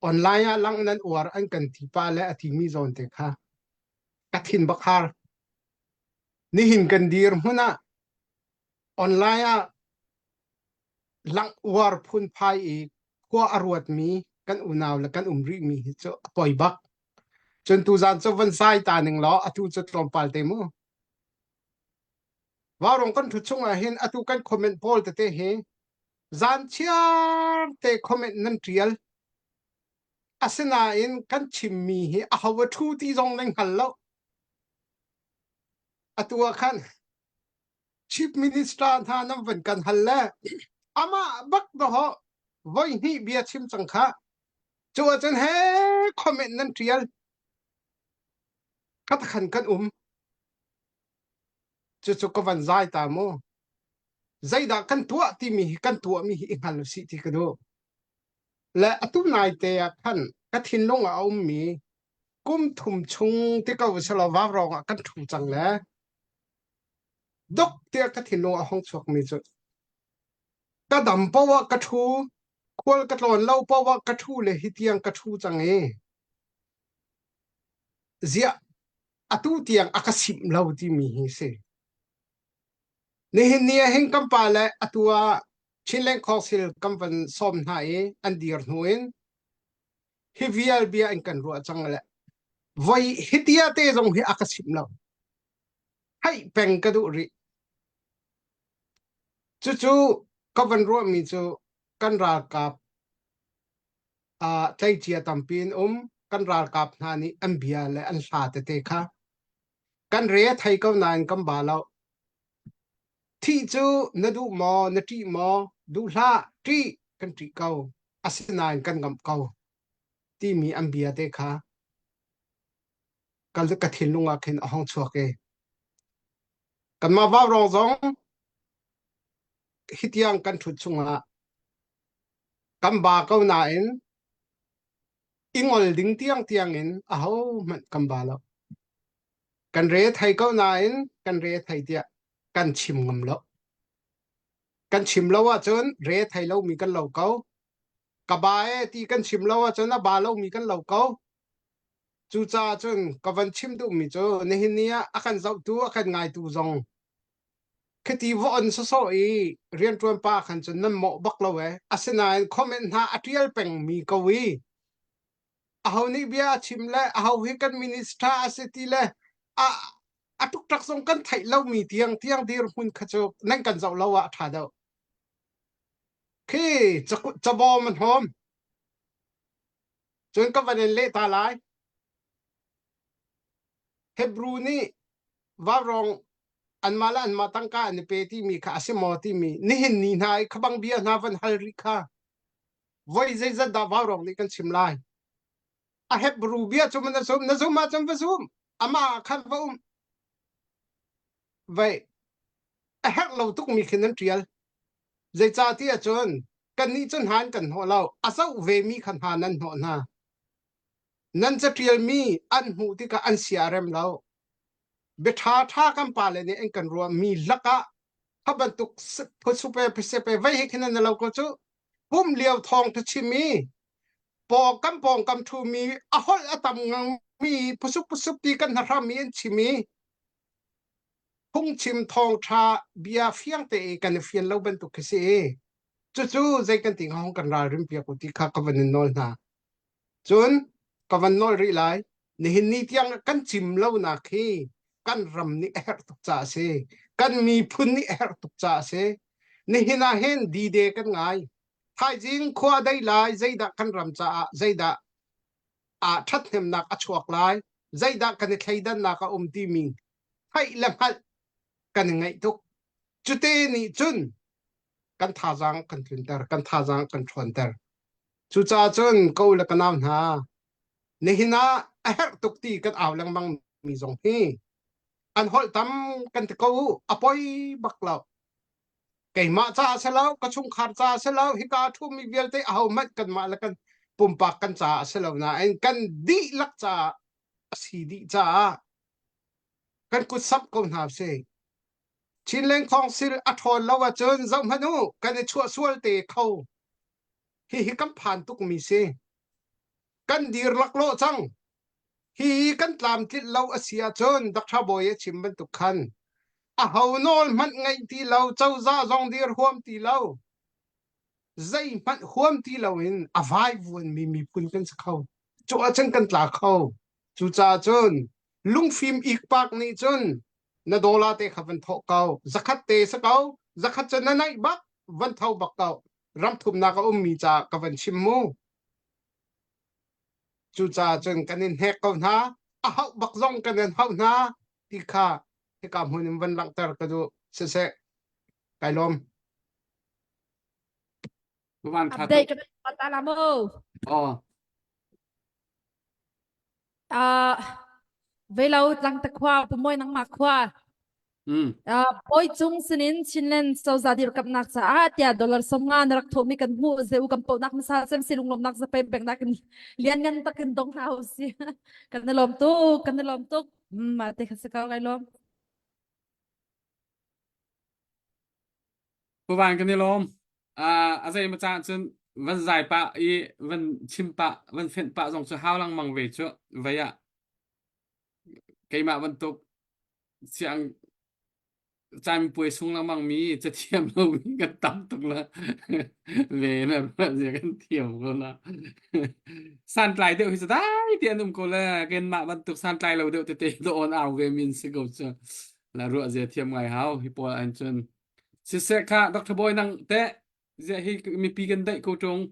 online ah lang nan uar an kan ti pa le a timi zawn te kha ka thin bak har. Nihin kan dir hmun ah online ah langh uar phunphai i khua a ruatmi kan unau le kan um rihmi hi cu a poi bak. Cun tuzaan cu van zai ta ning law atu cu tlawmpal te mu. Vaurong kan ṭhut chung ah hin atu kan comment pawl tete hi zan chiar te comment nan ṭial. Asinain kan chimmi hi aho a ṭhu ti zong nan hngal lo. Atu ah khan Chief Minister hna nan van kan hal le amah bak dawh voi hnih bia chim cang kha. Cu ahcun he comment nan ṭial. Kha khan kan um. Cucu ka van zai ta mu. Zeidah kan tuah timi hi kan tuahmi hi i hngal usih ti ka duh. Le atu naite ah khan ka thinlung ah a ummi kum thum chung ti ko selaw vaurawng ah kan ṭhu cang le dok tiah ka thinlung ah a hung chuakmi cu ka dam paoh ah ka ṭhu, khual ka tlawn lo paoh ah ka ṭhu le hi tiang ka ṭhu cang i ziah atu tiang a ka simh lo timi hi si. Nihin ni ah hin kan pa le atu ah Chinland Council kan van sawm hna i an dir hnu in hi vial bia in kan ruah cang le voi hitia te zong hi a ka simh lo. Theih peng ka duh rih. Cucu ka van ruahmi cu kan ralkap uh, tleicia tampi in um kan ralkap hna nih an bia le an hla tete kha kan re a thei ko nain kan ba lo. Thih cu na duh maw, na ṭih maw? Duh hlah, ṭih kan ṭih ko. Asinain kan ngamh ko timi an bia te kha ka, ka thinlung ah khin a hong chuak i kanmah vaurawng zong hitiang kan ṭhut chungah kan ba ko nain i ngol ding tiangtiang in ahohmanh kan ba lo. Kan re thei ko nain kan re thei tiah kan chim ngam lo. Kan chim lo ahcun re thei lomi kan lo ko. Ka ba e ti kan chim lo ahcun a ba lomi kan lo ko. Cucaah cun ka van chim duhmi cu nihin ni ah a kan zohtu a kan ngaitu zong Khiti va on sawsawh i rianṭuan pa khan cun nan mawh bak lo ee. Asinain comment hna a ṭial pengmi ko i aho nih bia a chim le aho hi kan minister a si ti le a a tuktak zong kan theih lomi tiang tiang dirhmun kha cu nan kan zoh lo ah a ṭha deuh. Khi cabawm an hawm. Cun ka van in leh ta lai. Hebrew nih vaurawng anmah le anmah tangka an i pe timi kha a si maw timi nihin ni hna i khabang bia hna van hal rih kha voi zeizat dah vaurawng nih kan chim lai. A Hebrew bia cu na zum na zum ahcun va zum amah ah khan va um vai a herh lo tukmi khin an ṭial. Zeicah ti ahcun kannih cu hna an kan hnawh lo a zoh vemi kha hna nan hnawh hna. Nan caṭialmi an hmuh tikah an sia a rem lo. Bia ṭhaṭha kan pale nih an kan ruahmi lakah kha bantuk phusupe phusepe vei he khin an lo ko cu. Pum lio thawng ṭha chim i pawngkam pawngkam ṭhumi a holh a tam ngangmi phusuk phusuk ti kan hnahram i an chim i phungchim thawngṭha bia fiang te i kan i fian lo bantuk khi si i cucu zei kan ti hnga hong kan ralrin piak u ti kha ka van in nawl hna. Cun ka van nawl rih lai. Nihin ni tiang kan cim lonak hi kan ram nih a herh tuk caah a si. Kan miphun nih a herh tuk caah a si. Nihin ah hin D-Day kan ngai. Thaizing khua dei lai zeidah kan ram caah zeidah ah ṭhathnemnak a chuak lai, zeidah kan i thleidannak a um timi theih le hngalh kan i ngaih tuk. Cute nih cun kan thazaang kan tlunter, kan thazaang kan ṭhawnter. Cucaah cun ka u le ka nau hna, nihin ah a herh tuk ti kan au lengmang mi zong hi an holh tam kan ti ko u, a poi bak lo. Keimah caah si lo, ka chungkhar caah si lo, hika a ṭhumi vialte ahohmanh kanmah le kan pumpak kan caah a si lo nain kan dihlak caah a si dih caah kan kut samh ko hna usih. Chinland Council a ṭhawn lo ahcun zohhmanh u, kan i chuahsual te kho. Hihi kan phan tukmi si. Kan dir laklawh cang. Hi kan tlamtlinh lo a si ahcun Dr. Bawi a chim bantuk khan aho nawl hmanh ngaih ti lo, cozah zong dir huam ti lo, zeihmanh huam ti loin a vaivuanmi miphun kan si kho. Cu ahcun kan tla kho. Cucaah cun lungfim ikpak nih cun na dollar te kha van thawh ko. Zakhat te si ko. Zakhat cu na naih bak, van tho bak ko. Ram thumnak a ummi caah ka van chim mu. Cucaah cun kan in hnek ko hna, a hauh bak zong kan in hauh hna ti kha hika hmun in van langhter ka duh. Siseh, kai lawm. Van tha Update tuk. ka ta la mo. Oh. Uh, velo tlang ta khua pumoy nang ma khua. Mm. Uh, boy cung sinin Chinland cozah dirkamnak caah tiah dollar 50 na rak thomi kan hmuh zeu kan pohnak masa sem silung lomnak zape peknak in lian ngan takin dong hna usi kan na lom tuk kan na lom tuk ma te kha se ka kai lom Puvan kan i lawm. Uh, a zei ma ca cun van zai pah i van chim pah van fenh pah zong cu hau lengmang ve cu vei ah keimah bantuk siang camipuai sung lengmang mi cathiam lo mi kan tam tuk la ve na ruah zia kan thiam ko la santlai deuh hi cu dai te an um ko le kenmah bantuk santlai lo deuh tete do on au ve min si ko cu la ruah zia thiam ngai hau hi pawl an cun siseh kha Dr. Boy nang te zia hi mipi kan daih ko tung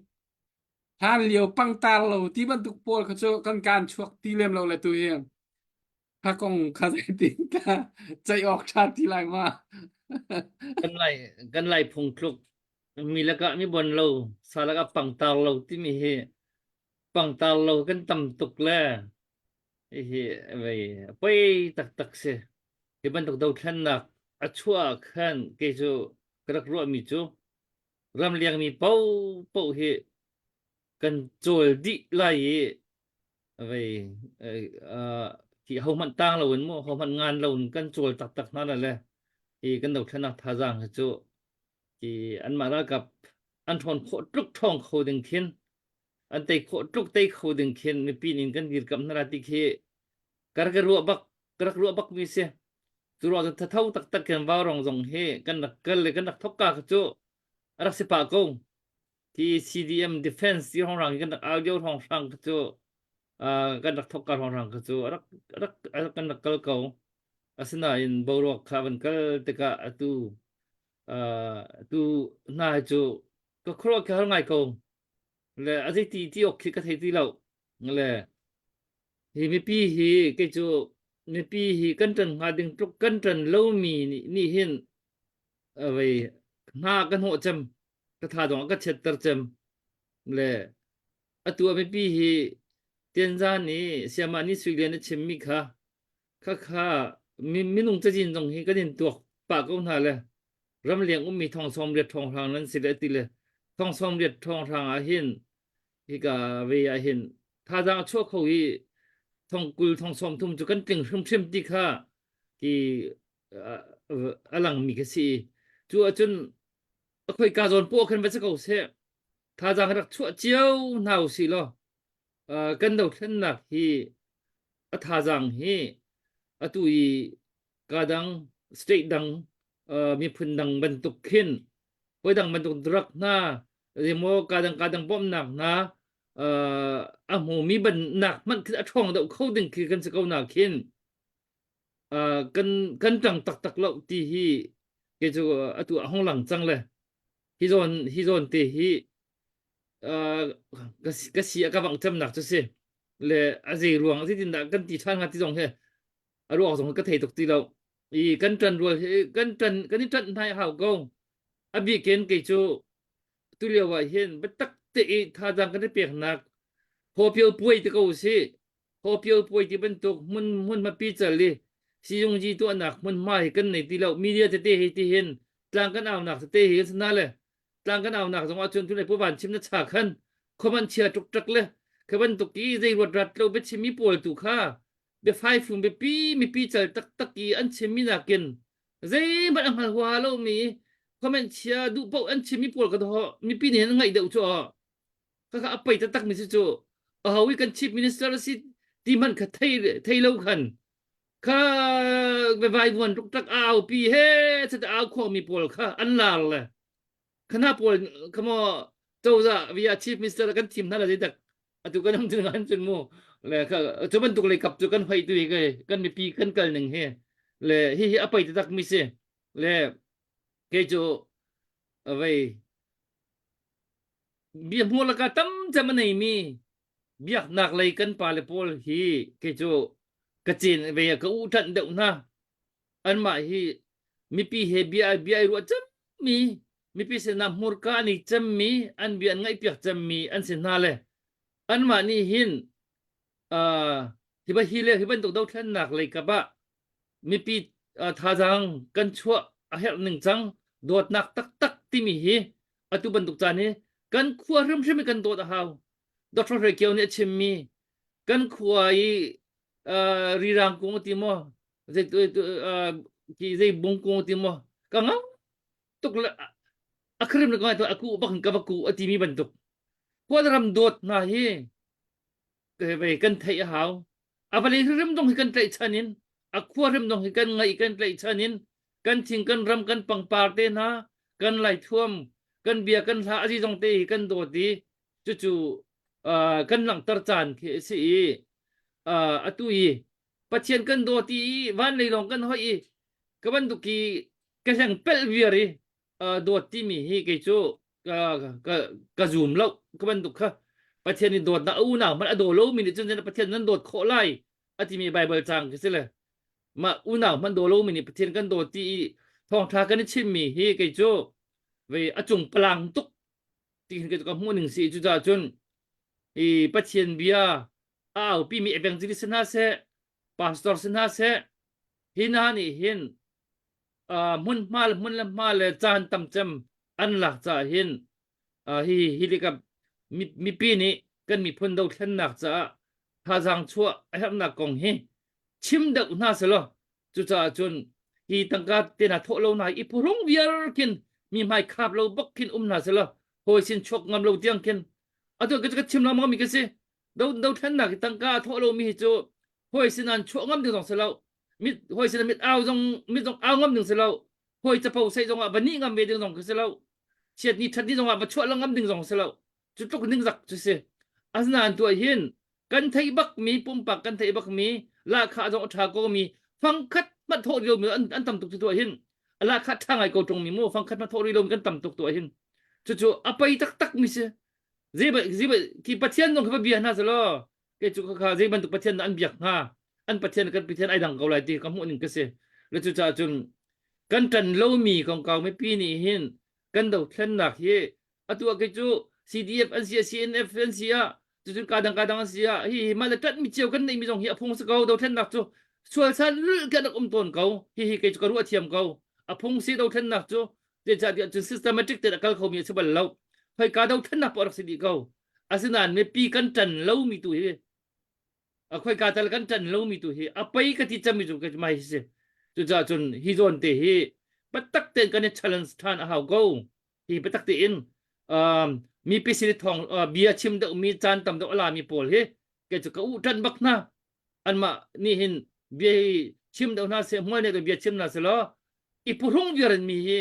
hlan lio pangtar lo ti bantuk pawl kha cu kan kan chuak ti lem lo le tu hi kha kong kha zeitin ta ceih awk tha ti lai ma kan lai kan lai phung tluk mi lakah mi bon lo sa lakah pangtar lo timi hi pangtar lo kan tam tuk le Hihi vei poi taktak si. Hi bantuk dothlennak a chuah ah khan kei cu ka rak ruahmi cu ramlengmi paohpaoh hi kan cawl dih lai i vei uh, hi hohmanh tang loin mu hohmanh ngan loin kan cawl taktak hna le hi kan dothlennak thazaang hi cu hi anmah ralkap an ṭhawn khawh tluk ṭhawng kho ding khin an tei khawh tluk tei kho ding khin mipi nin kan dirkamh hna ti khi ka rak ruah bak ka rak ruah bak mi si cu ruang cun thatho taktak khin vaurong zong hi kan rak kal le kan rak thok ka cu a rak si pah ko ti CDM defense ti hong rang kan rak au lio hong hrang cu kan rak thok ka hong rang cu a rak rak kan rak kal ko asinain boruak kha van kal tikah atu tu hna cu ka khuaruah ka har ngai ko Le a zei ti ti awk khi ka thei ti lo. Le hi mipi hi kei cu mipi hi kan ṭan hnga ding tluk kan ṭan lomi nih, nih hin vei hna ka hnawh cem ka tha dong a ka chiatter cem le atu a mipi hi Tianzan nih Siamah nih Sui Lian a chimmi kha khakha minung cazin zong hi kan in tuak pah ko hna le ramleng ummi thong sawm riat thong hrang nan si le ti le thong sawm riat thong hrang ah hin hika ve ah hin thazaang a chuah kho i thong kul thong sawm thum cu kan tling hrimhrim ti kha ki a langmi ka si cu ahcun a khoi ka zawn paw khan va si ko seh thazaang rak chuah cio hna usih law kan dothlennak hi a thazaang hi atu i ka dang state dang miphun dang bantuk khin hawi dang bantuk drug hna zeimaw ka dang ka dang bawmhnak hna a hmumi bannak hmanh khi a ṭhawng deuh kho ding khi kan si ko na khin kan kan ṭang taktak lo ti hi kei cu atu a hong lang cang le hi zawn hi zawn te hi ka ka si a ka vang camnak cu si le a zei ruang zeitin dah kan ti ṭhan hnga ti zong hi a ruang zong ka thei tuk ti lo i kan ṭan rual hi kan ṭan kan i ṭanh hna hau ko a bikin kei cu tu lio ah hin biatak te i thazaang kan i peknak hawpio puai te ko si hawpio puai ti bantuk hmun hmun hmapi cal i siyungji tuahnak hmunhma hi kan nei ti lo media tete hi ti hin tlang kan aunak tete hi kan sana le tlang kan aunak zong ahcun tunai pu van chim na cha khan khoman chia tuk tak le kha bantuk i zei ruat rat lo biachimmi pawl tu kha biafai fung biapi mipi cal taktak i an chimmi nakin zeihmanh a hngal huaha lomi comment chia duh paoh an chimmi pawl ka ho mipi nih an ngaih deuh cu kha a pei taktak mi si cu a ho i kan chief minister a si ti hmanh kha thei thei lo khan kha vai vuan tuk tak au pi he chat au khuang mi pawl kha an lar le khana pawl khamo cozah via chief minister kan thim hna la zeidak atu kan um ngan cun mu le kha cu bantuk lei kap cu kan hoi tu hi kan mipi kan kal ning hi le hi hi a pei tak mi si le kei cu vei bia hmual ka tam cem a nei mi. Biaknak lei kan pale pawl hi kei cu ka cin ve ka u ṭanh deuh hna. Anmah hi mipi he bia bia i ruah cemmi, mipi sinah hmurka an i cemmi, an bia an ngaihpiak cemmi an si hna le anmah nih hin uh, hi ba hi le hi bantuk dothlennak lei kap ah mipi uh, thazaang kan chuah a herh ning cang dawtnak taktak timi hi atu bantuk caan hi kan khua hrimhrim i kan dawt a hau. Dr. Hre Kio nih a chimmi kan khua i uh, rirang kung ti maw zei uh, ki zei bung kung ti maw ka ngau tuk le a khrim le ka ngai aku bak ka va ku a timi bantuk khualram dawt hna hi ve kan theih a hau a vale hrim dong hi kan tlaih chan in a khua hrim dong hi kan ngaih kan tlaih chan in kan thing kan ram kan pangpar te hna kan laithuam kan bia kan hla azi zong te hi kan dawt i cucu uh, kan langhter caan khi a si i uh, atu i Pathian kan dawt i van lei lawng kan hoih i ka bantuk i ka hleng pelh viar i uh, dawt timi hi kei cu ka ka ka zum lo ka bantuk kha Pathian i dawtnak a unau hmanh a daw lomi nih cun Pathian nan dawt khawh lai a timi Bible cang khi si le mah unau hmanh daw lomi nih Pathian kan dawt ti i thawngṭha kan i chimmi hi kei cu ve a cung palang tuk ti hin ka hmuh ning si cucaah cun i Pathian bia a aupi mi evangelist si hna seh pastor si hna seh hi hna nih hin hmunhma le hmun le hma le caan tam cem an lak caah hin hi hi likap mipi nih kan miphun dothlennak caah thazaang chuah a herhnak kong hi chim deuh hna selaw Cucaah cun hi tangka te hna thawh lo hna i phuhrung viar khin mi hmai khap lo bak khin um hna selaw hawi sin chuak ngam lo tiang khin atu ka ka chim lengmang mi ka si do dothlennak hi tangka a thawh lo mi hi cu hawi sin an chuah ngam ding zong si lo mit hawi sin mit au zong mit zong au ngam ding si lo hawi capo sei zong ah va nih ngam ve ding zong ka si lo chiat ni that ni zong ah va chuah lo ngam ding zong si lo cu tluk ningzak cu si asinain tuah hin kan theih bakmi pumpak kan theih bakmi lahkhah zong a ṭha ko mi fangkhat hmanh thawh rih lomi an, an tam tuk cu tuah hin lahkhah ṭha ngai ko ṭung mi mu fangkhat hmanh thawh rih lomi kan tam tuk tuah hin cucu a pei taktak mi si zei zei ki pathian zong khi va bia hna selaw kei cu kha zei bantuk pathian dah an biak hnga an pathian kan pathian ai dang ko lai ti ka hmuh ning ka si le cucaah cun kan ṭan lomi kongkau mipi nih hin kan dothlennak hi atu ah kei cu CDF an si ah CNF an si ah cucun kadang kadang an si ah hi hi mah le ṭanh mi cio kan neih mi zong hi a phung si ko dothlennak cu sual san lulh kan rak um tawn ko hi hi kei cu ka ruah thiam ko a phung si dothlennak cu zeicahtiah cun systematic tein a kal khomi a si bal lo hoi ka dothlennak poah rak si dih ko asinain mipi kan ṭan lomi tu hi a khoika tal kan ṭan lomi tu hi a pei ka ti cemmi cu ka mai hi si cucaah cun hi zawn te hi biatak tein kan i challenge ṭhan a hau ko hi biatak tein um, mipi sin thawng uh, bia chim deuh mi caan tam deuh a lami pawl hi kei cu ka u ṭan bak hna anmah nih hin bia hi chim deuh hna seh hmual nih bia chim hna selaw i phuhrung viar in mi hi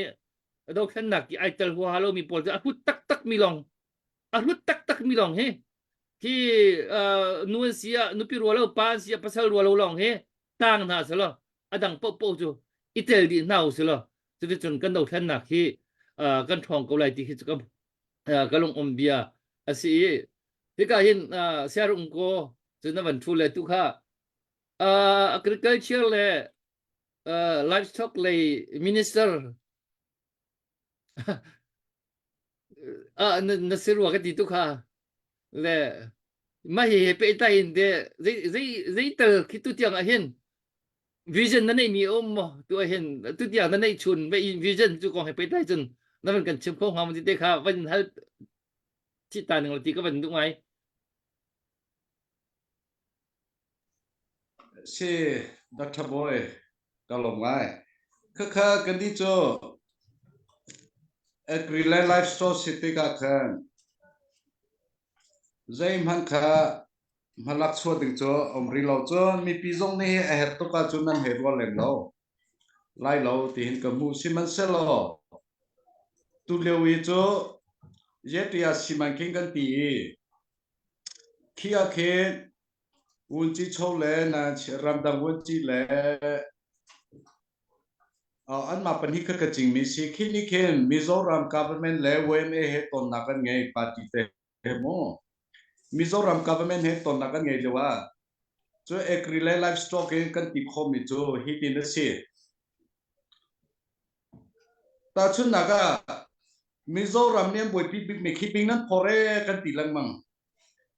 dothlennak i ai tel huaha lomi pawl cu a hlut taktak mi lawng a hlut taktak mi lawng hi khi uh, nu an si ah nupi rua lo pa an si ah pasal rua lo lawng hi tang hna selaw a dang paohpaoh cu i tel dih hna u selaw cuticun kan dothlennak hi uh, kan ṭhawng ko lai ti hi cu ka uh, ka lung um bia a si i hika hin uh, siarung ko cu na van ṭhu le tu kha uh, agriculture le uh, livestock lei minister ah na, na si rua ka ti tu kha le mah hi he pehtlai in de zei zei zei tal khi tu tiang ah hin vision na neih mi a um maw tu ah hin tu tiang na neih chun ve in vision cu kong he pehtlai cun na van kan chim kho hnga maw ti te kha van hal chi ta ning la ti ka van duh ngai Si, Dr. Boy, ka lawm ngai. Khakha kan nih cu Agriland Livestock si tikah khan zeihmanh kha hmalak chuah ding cu um rih lo cun mipi zong nih a herh tuk ahcun nan hei rual lem lo lai lo tihin ka hmuh sihmanhsehlaw tulio i cu Yetia simanking kan ti i Khi ah khin vunci cho le na ramdang vunci le anmah pahnih kha ka cingmi si. Khi nih khin Mizoram government le YMA he tonnak an ngei party te he mu. Mizoram government he tonnak kan ngei lio ah cu agri le livestock in kan ti khawhmi cu hitin a si. Tahchunhnak ah Mizoram nih an buaipi bikmi khi bing nan phor e kan ti lengmang.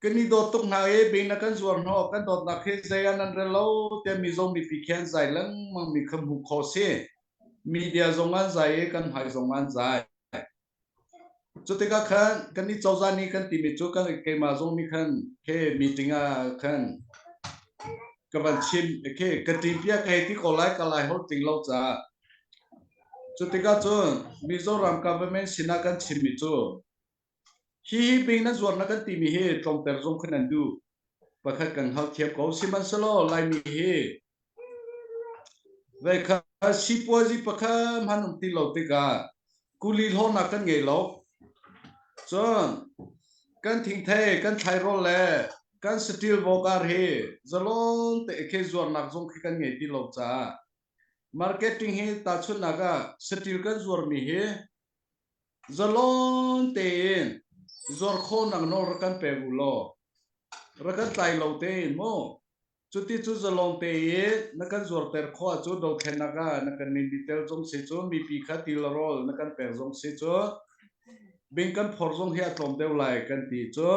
Kan i dawt tuk hna i bing na kan zuar hnawh kan dawtnak hi zei ah nan rel lo tiah Mizo mipi khi an zai lengmang mi kha hmuh khawh si. Media zong an zai i kan hmai zong an zai. Cutikah khan kan i cozah nih kan timi cu kan keimah zong nih khan he meeting ah khan ka van chim khi ka ṭin piak ka hei ti ko lai ka lai holh ting lo caah cutikah cun Mizoram government sinah kan chimmi cu hi bing na zuar na kan timi hi tlawmter zong khan an duh pakhat kan hngalh thiam ko sihmanhsehlaw Laimi hi Veikhat sipuazi pakhat hmanh um ti lo tikah kuli hlawhnak kan ngei lo. Cun kan thingthei, kan thlairawl le kan saṭil vokar hi zalon te khi zuarnak zong khi kan ngei ti lo caah marketing hi tahchunhnak ah saṭil kan zuarmi hi zalon tein zuar khawhnak nawl rak kan pe u law rak kan tlai lo tein mu Cuti cu zalong tein na kan zuarter khawh ahcun dothlennak ah na kan nin tel zong si cu mipi kha ti le rawl na kan pek zong si cu bing kan phor zong hi a tlawm deuh lai kan ti cu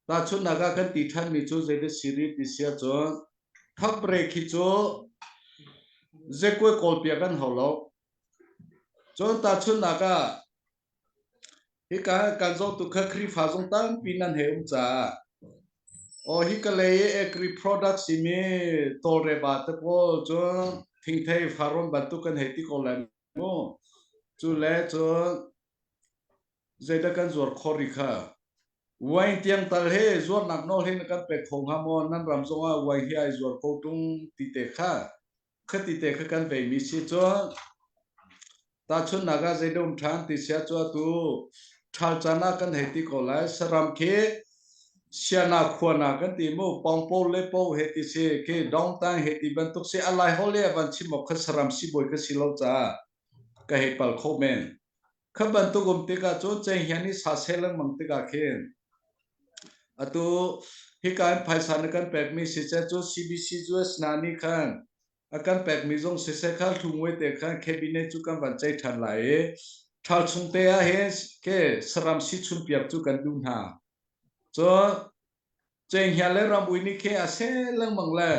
tahchunhnak ah kan ti ṭhanmi cu zeidah si rih ti si ahcun thapre khi cu zekue kawlpiak kan hau lo cun tahchunhnak ah Hika kan zohtu kha Khrihfa zong tampi nan hei um caah aw hika lei i agri products timi tawlreba te pawl cu thingthei farrawn bantuk kan hei ti ko lai mu. Cu le cun zeidah kan zuar khawh rih kha. Wine tiang tal he zuarnak nawl hi na kan pek kho hnga maw? Nan ram zongah wine hi ai zuar ko ṭung ti te kha. Khati te kha kan veimi si cu tahchunhnak ah zeidah um ṭhan ti sia cu atu ṭhal caan ah kan hei ti ko lai saram khi siana khuana kan ti mu pawngpo le po he ti si khi dongtang he ti bantuk si a lai hol le van chim awk kha saram sibawi ka si lo caah ka hei pal kho men kha bantuk um tikah cun cenghian i sa seh lengmang tikah khin atu hika in phaisa na kan pekmi siseh cu CBC US hna nih khan a kan pekmi zong siseh kha hlungwe te khan cabinet cu kan van ceih ṭhan lai i ṭhal chung te ah hin ke saram si chun piak cu kan duh hna. Cun cenghngia le ramui nih khi a seh lengmang le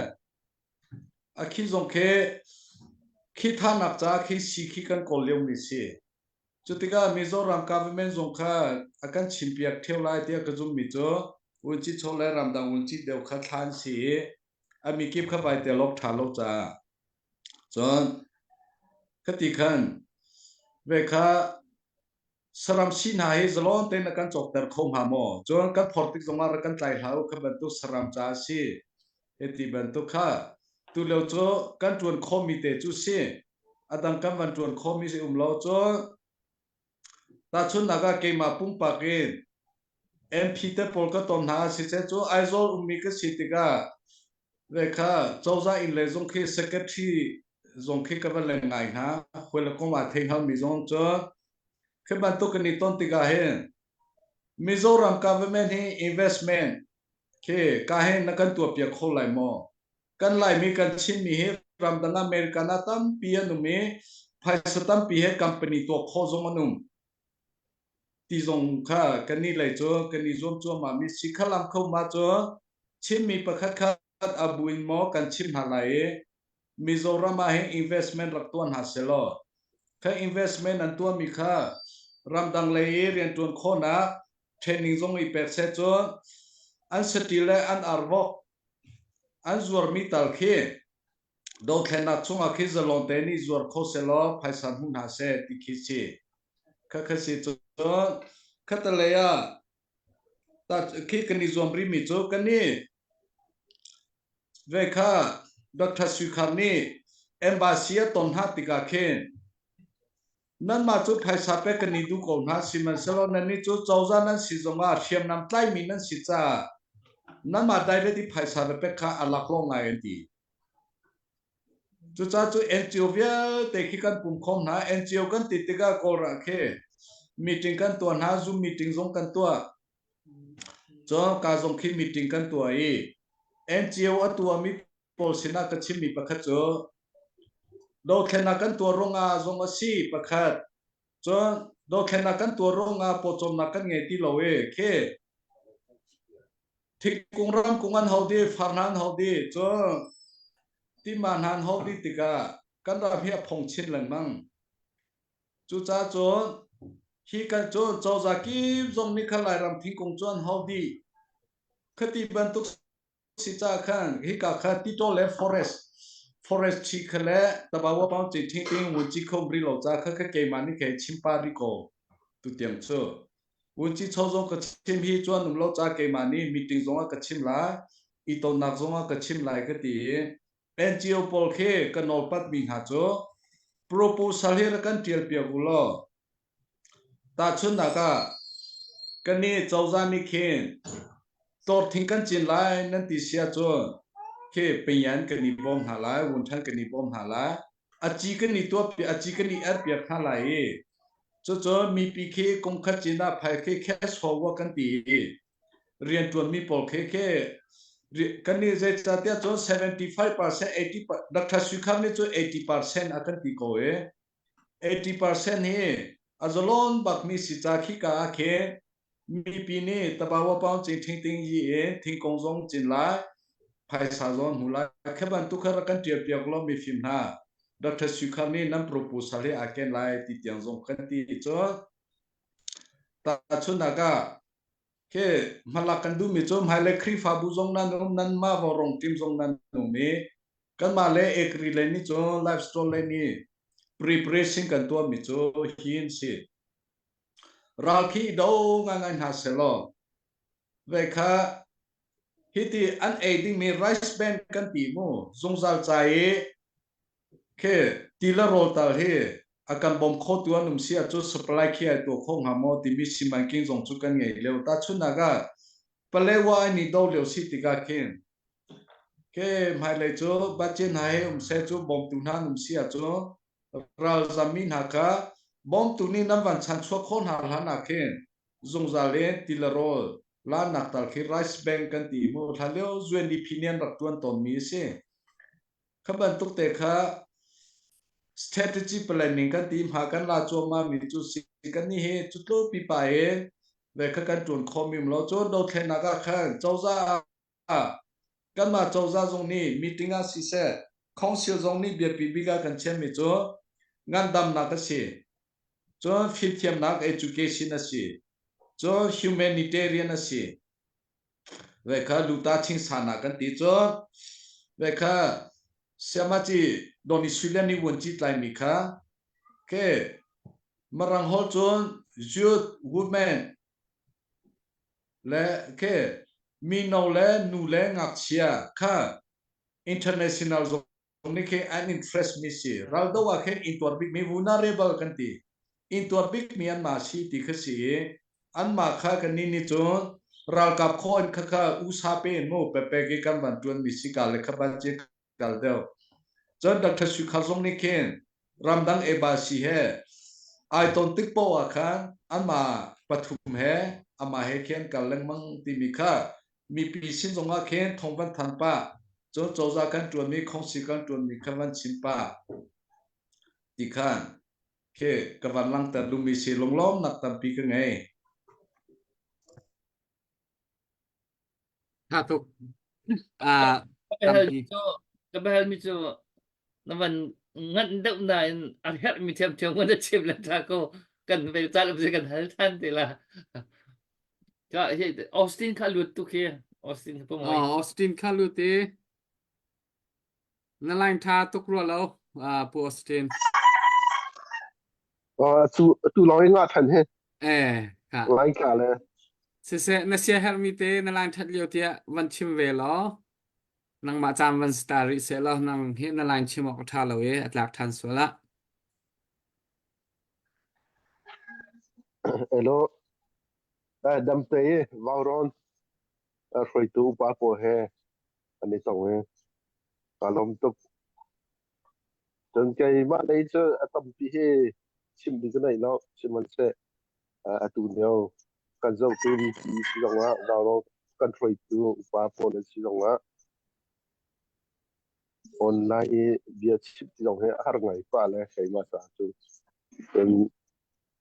a khi zong khi khi thanak caah khi si khi kan kawl liomi si. Cutikah Mizoram government zong kha a kan chimpiak ṭheo lai tiah ka zumhmi cu vunci chaw le ramdang vunci deuh kha thla an si i a mikip kha vai tel awk ṭha lo caah cun khati khan ve kha saram si hna hi zalon tein a kan cawkter kho hnga maw? Cun kan phor tik zongah rak kan tlai hlah u kha bantuk saram ca a si. Hiti bantuk kha tulio cu kan ṭuan khawhmi te cu si. A dang kan van ṭuan khawhmi si um lo cun tahchunhnak ah keimah pumpak in MP te pawl ka ton hna siseh cu Aizawl ummi ka si tikah ve kha cozah inn lei zong khi secretary zong khi ka va leng ngai hna hawi le kom ah thei hngalmi zong cu khi bantuk kan i ton tikah hin Mizoram government hi investment khi ka hin na kan tuahpiak kho lai maw kan Laimi kan Chinmi hi ramdang American ah tampi an um i phaisa tampi he company tuah khawh zong an um ti zong kha kan nih lei cu kan i zuam cuahmah mi si kha lam kho ma cu Chinmi pakhat khat a bu in maw kan chim hna lai i Mizoram ah hin investment rak tuah hna selaw kha investment an tuahmi kha ramdang lei i riantuan khawhnak training zong i pek seh cun an saṭil le an arvok an zuarmi tal khi dothlennak chungah khi zalong te nih zuar kho selaw phaisa hmu hna seh ti khi si kha kha si cu khatalei ah ta khi kan i zuam rihmi cu kan i ve kha Dr. Sui Khar nih embassy a ton hna tikah khin Nanmah cu phaisa pek kan i duh ko hna, sihmanhsehlaw nannih cu cozah nan si zongah hriamnam tlaimi nan si caah nanmah direct i phaisa na pek kha a laklawh ngai an ti. Cucaah cu NGO vialte khi kan pum khawm hna. NGO kan ti tikah Kawlram khi meeting kan tuah hna, Zoom meeting zong kan tuah. Cun ka zong khi meeting kan tuah i NGO a tuahmi pawl sinah ka chimmi pakhat cu dothlennak kan tuah ruangah zong a si pakhat cun dothlennak kan tuah ruangah pawcawmnak kan ngei ti lo i khi thingkung ramkung an hau dih far hna an hau dih cun tima hna an hau dih tikah kan ram hi a phong chin lengmang. Cucaah cun hi kan cu cozah kip zong nih khan Lairam thingkung cu an hau dih. Khati bantuk si caah khan hika kha titaw le forest forest thi kha le tabawa pang ci thing ting wunci khom ri lo ca kha kha keimah nih kei chimpa ri ko tu tiang cu wunci cho zong ka chim hi chuan um lo ca keimah nih meeting zong ah ka chim lai i tonnak zong ah ka chim lai ka ti i NGO pawl khi ka nawlpat mi hna cu proposal hi rak kan tial piak u law tahchunhnak ah kannih cozah nih khin tlawrthing kan cin lai nan ti si ahcun khi pingyan kan i bawm hna lai wunthan kan i bawm hna lai a ci kan i tuah a ci kan i er piak hna lai i cucu mipi khi kum khat cin ah phai khi cash forward kan ti i rianṭuanmi pawl khi khi kannih zeicahtiah cun 75% 80 Dr. Sui Kham nih cun 80% a kan ti ko i 80% hi a zalon bakmi si ca khi ka ah khin mipi nih tabawa paung cing thingting yi in thingkung zong cin lai phaisa zong hmu lai kha bantuk kha rak kan ṭial piak law mifim hna Dr. Sui Kham nih nan proposal hi aa ken lai ti tiang zong kan ti cun tahchunhnak ah Khi hmalak kan duhmi cu hmailei Khrihfabu zong nan um, nanmah vaurawng team zong nan um i kanmah le ekri lei nih cun live store lei nih preparation kan tuahmi cu hi an si. Ral khi i do ngaingai hna sehlaw ve kha hiti an ei dingmi rice bank kan ti mu zungzal ca i Khi ti le rawl tal hi a kan bawm khotu an um si ahcun supply khi ai tuah kho hnga maw timi simanking zong cu kan ngei lio. Tahchunhnak ah Palewa an i do lio si tikah khin khi hmailei cu budget hna he um seh cu bawmtu hna an um si ahcun ralzammi hna kha bawmtu nih nan van chanchuak khawh hna hlan ah khin zungzal in ti le rawl lanak tal khi rice bank kan ti mu hlan lio UNDP nih an rak tuan tawnmi a si. Kha bantuk te kha strategy planning kan ti hma kan la cuahmah mi cu si kan nih hi cu tluk pipa in ve kha kan ṭuan khawh mi um lo cun dothlennak ah khan cozah ah kanmah cozah zong nih meeting ah siseh council zong nih biapi bik ah kan chiah mi cu ngandamnak a si cun fimthiamnak education a si cun humanitarian a si Ve kha luta chingsan ah kan ti cu ve kha siamaci doni suilen ni wun ci tlai mi kha ke marang hol cun youth women le ke mino le nu le ngakchia kha international zong nih khi an interest mi si raldo ah khin intuar bik mi vulnerable kan ti intuar bik mi an mah si ti kha si i anmah kha kan ni nih cun ralkap khaw in kha kha usa pe in mu pepe ki kan van tuan mi si ka le kha ban ci kal deuh cun Dr. Sukhar zong nih khin ramdang embassy he ai ton tik poh ah khan anmah pathum he amah he khin kal lengmang timi kha mipi sin zong ah khin thong van than pah cun cozah kan ṭuanmi khongsi kan ṭuanmi kha van chim pah ti khan khi ka van langhter duhmi si lunglawmnak tampi ka ngei. Tha tuk. Ah, tampi. Ka biahal mi cu na van nganh deuh nain a herhmi thiamthiam kan na chim le tha ko kan vel caan um kan hal than te la ka hi Austin kha lut tu khi Austin kha pumoi Oh, Austin kha lut i na line tha tuk rua lo ah pu Austin Oh, tu tu lawng in nga than he. eh ka Ngai ka le. siseh na sia herhmi te na line that lio tiah van chim ve law Nangmah caan van star rih sehlaw nang hi na line chim awk a ṭha lo i a tlak ṭhan sual ah. Hello. Eh, damte i vauron hruaitu upa pawl he an i tong i ka lawm tuk. Cun keimah lei cu a tampi hi chim ding ka nei lo. Sihmanhseh atu lio kan zohtu mipi zongah vauron kan hruaitu upa pawl an si zongah online i bia chim ti zong hi a har ngai pah le keimah caah cun. Cun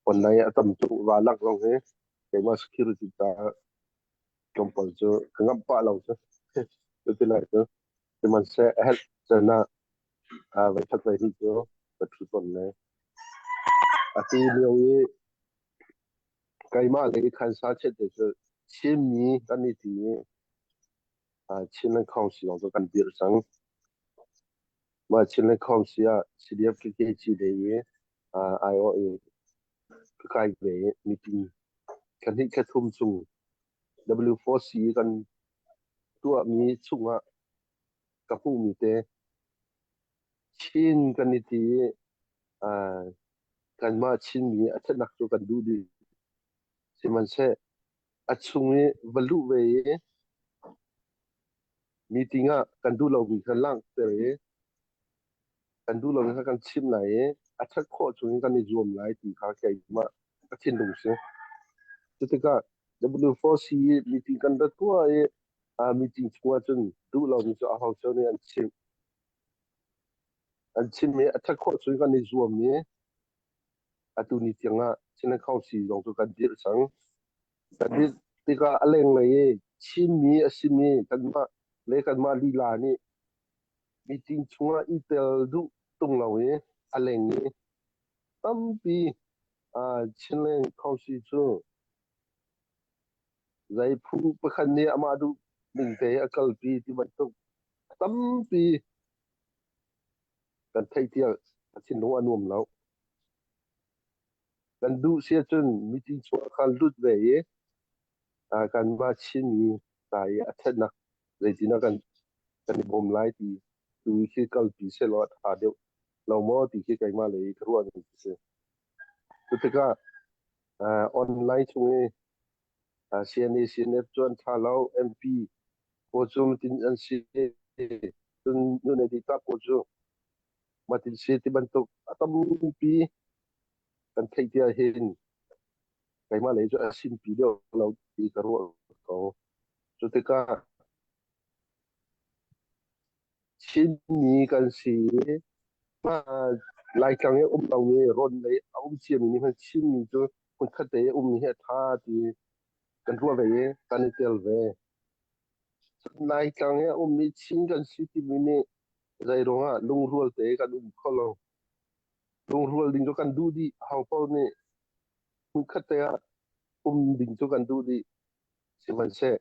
online a tam tuk va lak zong hi keimah security caah tlawmpal cu ka ngamh pah lo cu. Cuti lai cu sihmanhseh a herh caan ah voi khat voi hnih cu ka ṭhu tawn le atu lio i keimah lei khansa chiat te cu Chinmi kan i ti i Chinland Council zong cu kan dirh cang. Mah Chinland Council ah CDF KKG lei i aiawh i ka kai ve i meeting thla hnih thla thum chung W4C kan tuahmi chungah ka hmuhmi te Chin kan i ti i kanmah Chinmi a ṭhatnak cu kan duh dih. Sihmanhseh a chung i va luh ve i meeting ah kan duh lomi kha langhter i kan duh lomi kha kan chim lai i a ṭhat khawh chung in kan i zuam lai ti kha keimah ka thinlung si. Cutikah W4C meeting kan rat tuah i meeting chung ahcun duh lomi cu aho cio nih an chim. An chim i a ṭhat khawh chung in kan i zuam i atu ni tiang ah Chinland Council zong cu kan dirh cang. Kan dirh tikah a lenglei i Chinmi a simi kanmah le kanmah lila nih meeting chungah i tel duh tung lo i a leng i tampi Chinland Council cu zei phu pakhat nih amah duh ning te a kalpi ti bantuk tampi kan theih tiah a thinlung a nuam lo. Kan duh si ahcun meeting chungah khan lut ve i kanmah Chinmi hna i a ṭhatnak zeitindah kan kan i bawm lai ti tu khi kalpi sehlaw a ṭha deuh lo maw ti khi keimah lei ka ruah ning a si. Cu tikah online chung i CNA CNF cu an ṭha lo, MP pawl cu tin an si, cun nu nei dih tak pawl cu matin si ti bantuk a tampi kan theih ti ahhin keimah lei cu a simpi deuh lo ti ka ruah ko. Cu tikah Chinmi kan si i Laitlang i um lomi rawn lei a um ciami nih khan Chinmi cu hmunkhat te i ummi hi a ṭha ti kan ruah ve i kan i tel ve. Laitlang i a ummi Chin kan si timi nih zei ruangah lungrual te kan um kho lo. Lungrual ding cu kan duh dih. Ahopaoh nih hmunkhat te ah um ding cu kan duh dih. Sihmanhseh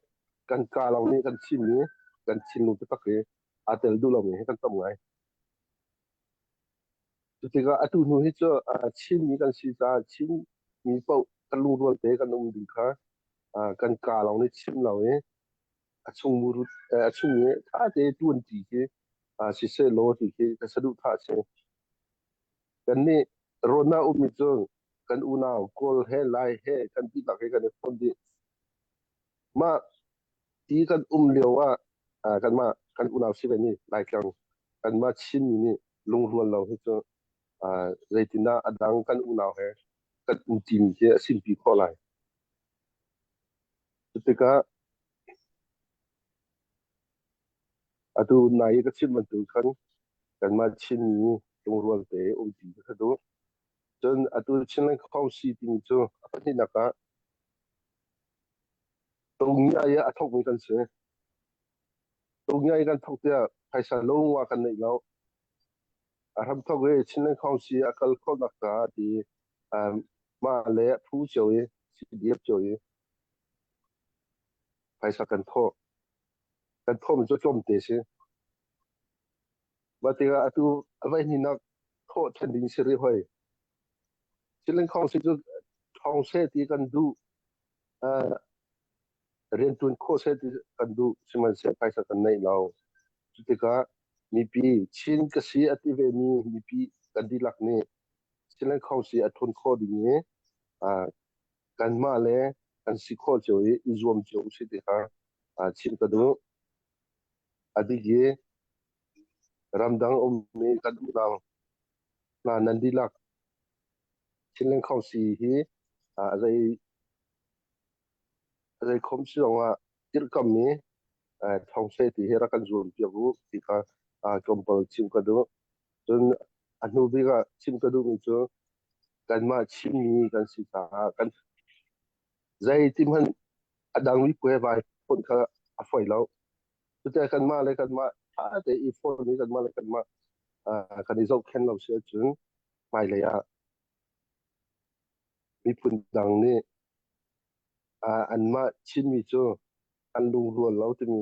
kan kaa lawng nih kan chim i kan thinlung taktak i aa tel duh lomi hi kan tam ngai. Cutikah atu hnu hi cu Chinmi kan si caah Chinmi paoh kan lungrual te kan um ding kha kan kaa lawng nih chim lo i a chung murut a chung i ṭha te ṭuanṭi khi siseh law ti khi ka saduhthah a si. Kannih rawn ah ummi cu kan unau Kawl he Lai he kan dihlak he kan i fonh dih. Mah ti kan um lio ah kanmah kan unau si ve ni Laitlang kanmah Chinmi nih lungrual lo hi cu zeitindah a dang kan unau he kan um timi khi a simpi khawh lai. Cutikah atu nai i ka chim bantuk khan kanmah Chinmi lungrual te umpi ka duh. Cun atu Chinland Council timi cu a pahnihnak ah Tongia i a thawkmi kan si. Tongia i kan thawk tiah phaisa lo nga kan neih lo. A hramthawk i Chinland Council a kal khawhnak caah ti mah le phu cio i CDF cio i phaisa kan thawh. Kan thawhmi cu tlawmte si. Mah tikah atu a voihnihnak thawh ṭhan ding si rih hoi. Chinland Council cu ṭhawng seh ti kan duh. Rianṭuan khawh seh ti kan duh. Sihmanhsehlaw phaisa kan neih lo. Cutikah mipi Chin ka si a ti vemi mipi kan dihlak nih Chinland Council a ṭhawn khawh ding i kanmah le kan si khawh cio i i zuam cio usih ti kha chim ka duh. A bik i ramdang ummi kan unau hna nan dihlak Chinland Council hi a zei a zei khom si zongah. dirhkammi thawng seh ti hi rak kan zuam piak u ti kha tlawmpal chim ka duh. Cun a hnu bik ah chim ka duhmi cu kanmah Chinmi kan si caah kan zeiti hmanh a dang miphun he vai fonh kha a fawi lo. Cuti kanmah le kanmah ṭha te i fonh i kanmah le kanmah kan i zohkhenh lo si ahcun hmailei ah miphun dang nih anmah Chinmi cu an lungrual lo timi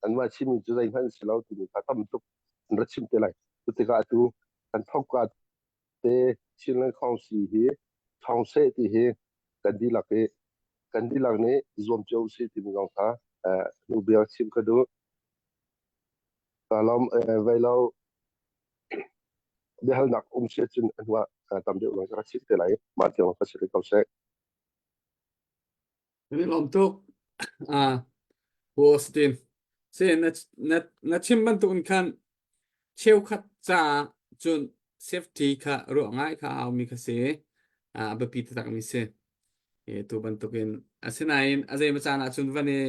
anmah Chinmi cu zeihmanh si lo timi kha tam tuk an ra chim te lai. Cutikah atu kan thokka te Chinland Council hi thawng seh ti hi kan dihlak i kan dihlak nih zuam cio usih timi kong kha nu bia chim ka duh. Ka lawm vei lo biahalnak um si ahcun a hnu ah tam deuh lawng ka rak chim te lai. Mah tiang ka si rih ko seh. Kan i lawm tuk. Ah, Pu Austin, si na na na chim bantuk in khan cheukhat caah cun safety kha ruah ngai kha a haumi kha si. Ah, a biapi taktakmi si. E, tu bantukin asinain a zeimaw caan ahcun van i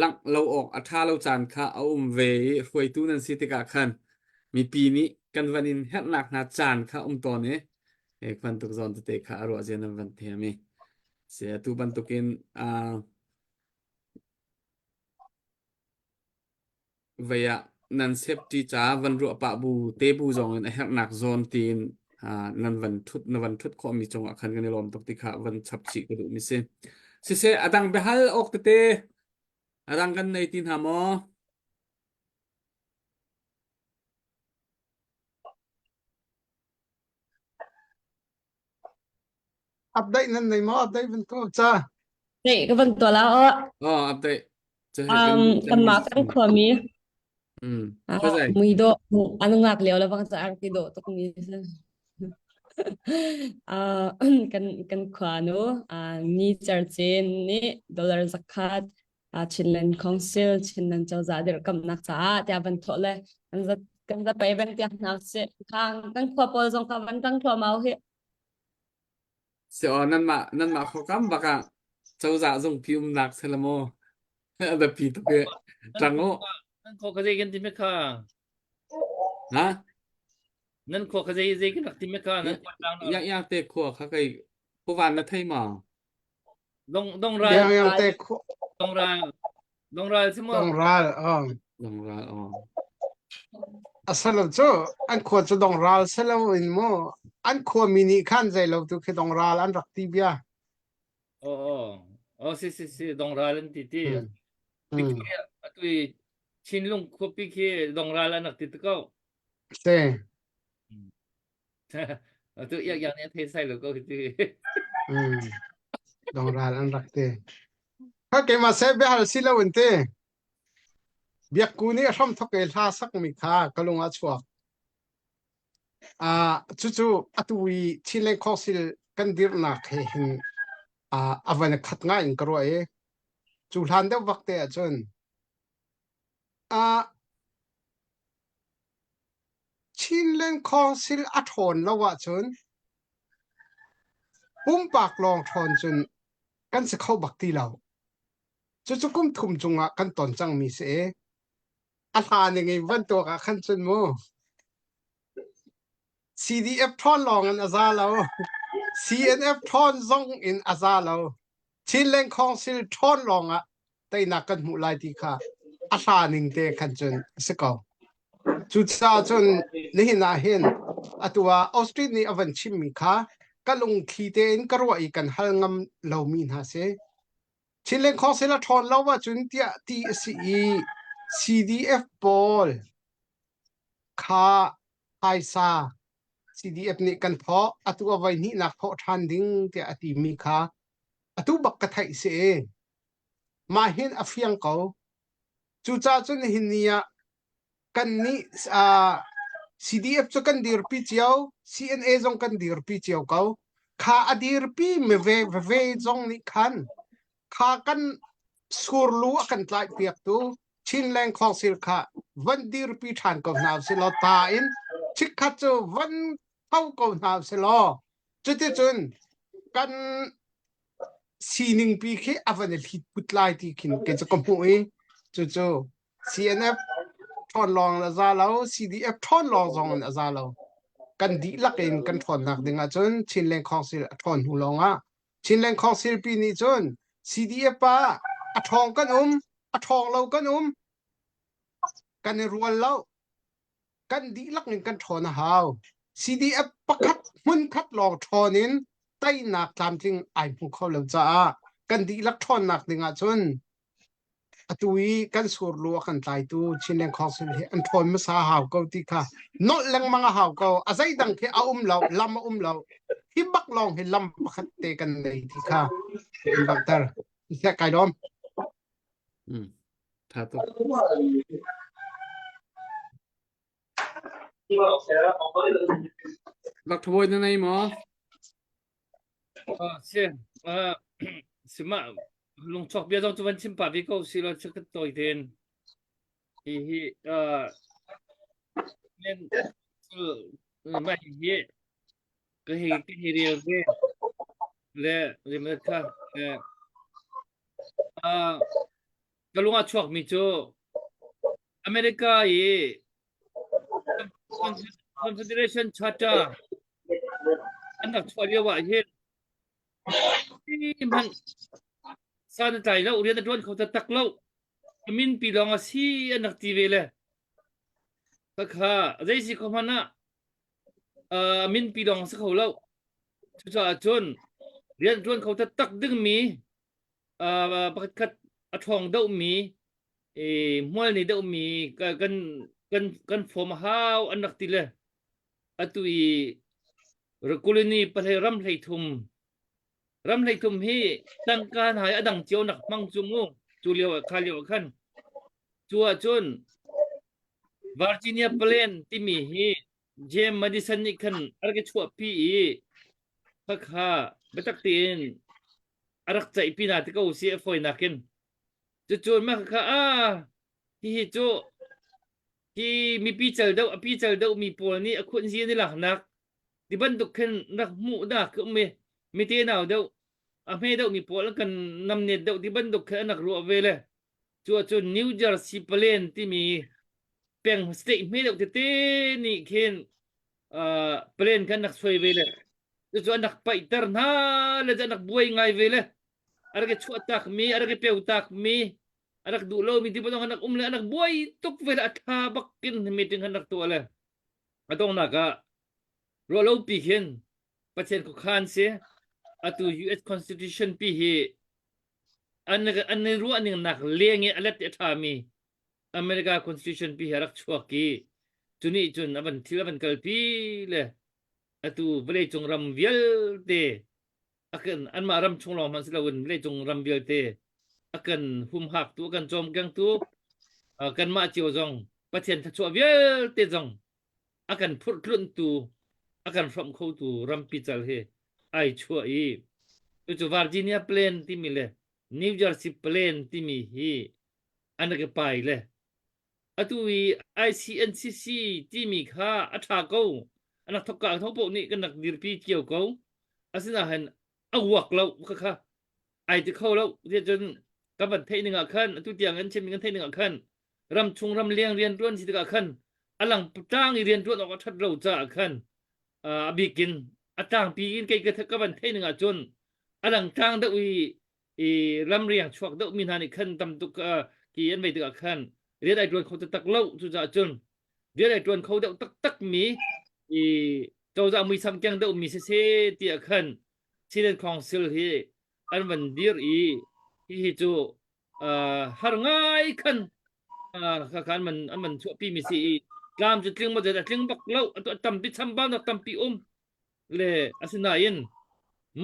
langh lo awk a ṭha lo caan kha a um ve i hruaitu nan si tikah khan mipi nih kan van in herhnak hna caan kha um tawn i e, bantuk zawn tete kha a ruah zia nan van thiam i Si atu bantukin uh, vei ah nan safety ca van ruah pah bu te bu zong in a herhnak zawn tiin uh, nan van thut na van thut khawhmi cungah khan kan i lawm tuk ti kha van chap chih ka duh mi si. Siseh adang biahal awk tete adang kan nei ti hna maw? Update nan nei maw? Update van tuah ca. Nei ka van tuah la o. Oh, update. Um, kanmah kan khuami. Mm. Ah, mui do anu ngak leo la bang cha ar ti do tuk mi Ah, kan kan khua nu ah ni charchen ni dollar zakhat ah Chinland Council Chinland cozah dirkamnak caah tiah van thawh le kan zat kan za pei van tiak hna sih khang kan khua pawl zong kha van tang thluahmah hi Si aw nanmah nanmah khuakam bak ah cozah zungpi umnak si la maw a biapi tuk i ṭang u Nan khua ka zei kan ti me kha ha nan khua ka zei zei kan rak ti me kha nan khua tlang yang yang te khua kha kai puvan na thei ma Dong dong ral Yang yang te khu dong ral dong ral si maw? Dong ral oh. Dong ral oh. Asalo cu an khua cu dong ral selo in mu an khua mi nih khan zei lo tu khi dong ral an rak ti bia. Oh oh oh si si si dong ral an ti ti. Hmm. Hmm. Atu i Chinlung khuapi khi dong ral an rak ti te ko. Si. Atu iak yang nih thei sai lo ko hi ti. Mm. Dongral an rak ti. Kha keimah seh biahal si lo in ti. Biakku nih hram thok i hla sakmi kha ka lung ah chuak. Ah cucu atu i Chinland Council kan dirhnak he hin ah a van khat ngai in ka ruah i cu hlan deuh vak te ahcun ah Chinland Council a ṭhawn lo ahcun pumpak lawng ṭhawn cun kan si kho bak ti lo. Cucu kum thum cungah kan ton cangmi si i a hla ning in van tuak ah khan cun mu CDF ṭhawn lawng in a za lo. CNF ṭhawn zong in a za lo. Chinland Council ṭhawn lawng ah teinak kan hmuh lai ti kha a hla ning te khan cun a si ko. Cucaah cun nihin ah hin atu ah Austin nih a van chimmi kha ka lungthli tein ka ruah i kan hal ngam lomi hna si. Chinland Council a ṭhawn lo ahcun tiah ti a si i CDF pawl kha phaisa CDF nih kan thawh atu a voi hnihnak thawh ṭhan ding tiah a timi kha atu bak ka theih si i mah hin a fiang ko. Cucaah cun nihin ni ah kannih uh, CDF cu kan dirpi cio, CNA zong kan dirpi cio ko. Kha a dirpi mi ve veve zong nih khan kha kan surlu a kan tlaih piaktu Chinland Council kha van dirpi ṭhan ko hna usih law ta in chikkhat cu van tho ko hna usih law cuticun kan. sining pi khi a van i hlit put lai ti khin kei cu ka hmuh i cucu CNF ṭhawn lawng a za lo CDF ṭhawn lawng zong in a za lo kan dihlak in kan ṭhawnnak ding ahcun Chinland Council a ṭhawn hnu lawng ah Chinland Council pi nih cun CDF ah a ṭhawng kan um a ṭhawng lo kan um kan i rual lo kan dihlak in kan ṭhawn a hau. CDF pakhat hmunkhat lawng ṭhawn in teinak tlamtling ai hmu kho lo caah kan dihlak ṭhawnnak ding ahcun atu i kan surlu a kan tlaitu Chinland Council hi an ṭhawn hmasa a hau ko ti kha nolh lengmang a hau ko. A zeidang khi a um lo, lam a um lo. Hi bak lawng hi lam pakhat te kan nei ti kha in langhter. Seh kai lawm. Mm. Tha tuk. Bak thabawi na nei maw? Ah, si. Ah, sima lungchok bia zong cu van chim pa ve ko si lo chu kan tawi ten. Hi hi ah men cu ma hi hi ka hi ka hi rel ve le rimat kha le ah ka lung ah chuakmi cu America i Confederation Charter an rak chuah lio ah hin hmanh san a tlai lo rian a ṭuan kho taktak lo a min pi lawng a si an rak ti ve le khakha zei si kho hmanh ah a min pi lawng a si kho lo cucaah cun rian ṭuan kho taktak dingmi pakhatkhat a ṭhawng deuhmi hmual nei deuhmi kan kan kan form a hau an rak ti le atu i colony pahlei ram 13 ram 13 hi tangka hna hi a dang cio nak hmang cu mu cu lio kha lio ah khan cu ahcun Virginia Plan timi hi James Madison nih khan a rak i chuahpi i khakha biatak tein a rak ceihpi hna ti ko si a fawinak in cucun mah kha ah hihi cu hi mipi cal deuh a pi cal deuh mi pawl nih a khunzi an i laknak ti bantuk khin rak hmuh dak um i mi te nau deuh a hme deuh mi pawl kan namnet deuh ti bantuk khin an rak ruah ve le cu ahcun New Jersey Plan timi peng state hme deuh tete nih khin uh, plan kan rak suai ve le cucu an rak paihter hna le an rak buai ngai ve le a rak i chuahtak mi a rak i peutak mi a rak duh lomi ti bantuk an rak um le an rak buai tuk ve le a tha bakin meeting an rak tuah le a donghnak ah ruahlopi khin Pathian khuakhan si atu US Constitution pi hi an an i ruah ning nak leng i a let i a ṭhami America Constitution pi hi a rak chuak i cu nih cun a van thil a van kalpi le atu vawleicung ram vialte a kan anmah ram chung lawng hmanh si loin vawleicung ram vialte a kan humhaktu a kan cawmkengtu kanmah cio zong Pathian thluachuah vialte zong a kan phurhtlunhtu a kan hrawmh khotu rampi cal hi ai chuah i cucu Virginia Plan timi le New Jersey Plan timi hi an rak i pai le atu i ICNCC timi kha a ṭha ko an rak thok ka tho paoh nih kan rak dirpi cio ko asinain a uak lo kha ai ti kho lo tiah cun kan van theih ning ah khan atu tiang an chim kan theih ning ah khan ramchung ramleng rianṭuan si tikah khan a lang tlang i rianṭuan awk a ṭhat lo caah khan a bikin a tlangpi in kei ka van theih ning ah cun a lang tlang deuh i i ramriang chuak deuh mi hna nih khan tam tuk ki an vei tikah khan rian ai ṭuan kho taktak lo cucaah cun rian ai ṭuan kho deuh taktak mi i cozah muisam keng deuh mi siseh tiah khan Chinland Council hi an van dir i hihi cu har ngai khan kha an man an man chuahpi mi si i tlam cu tling maw a tling bak lo tampi chambaunak tampi um le asinain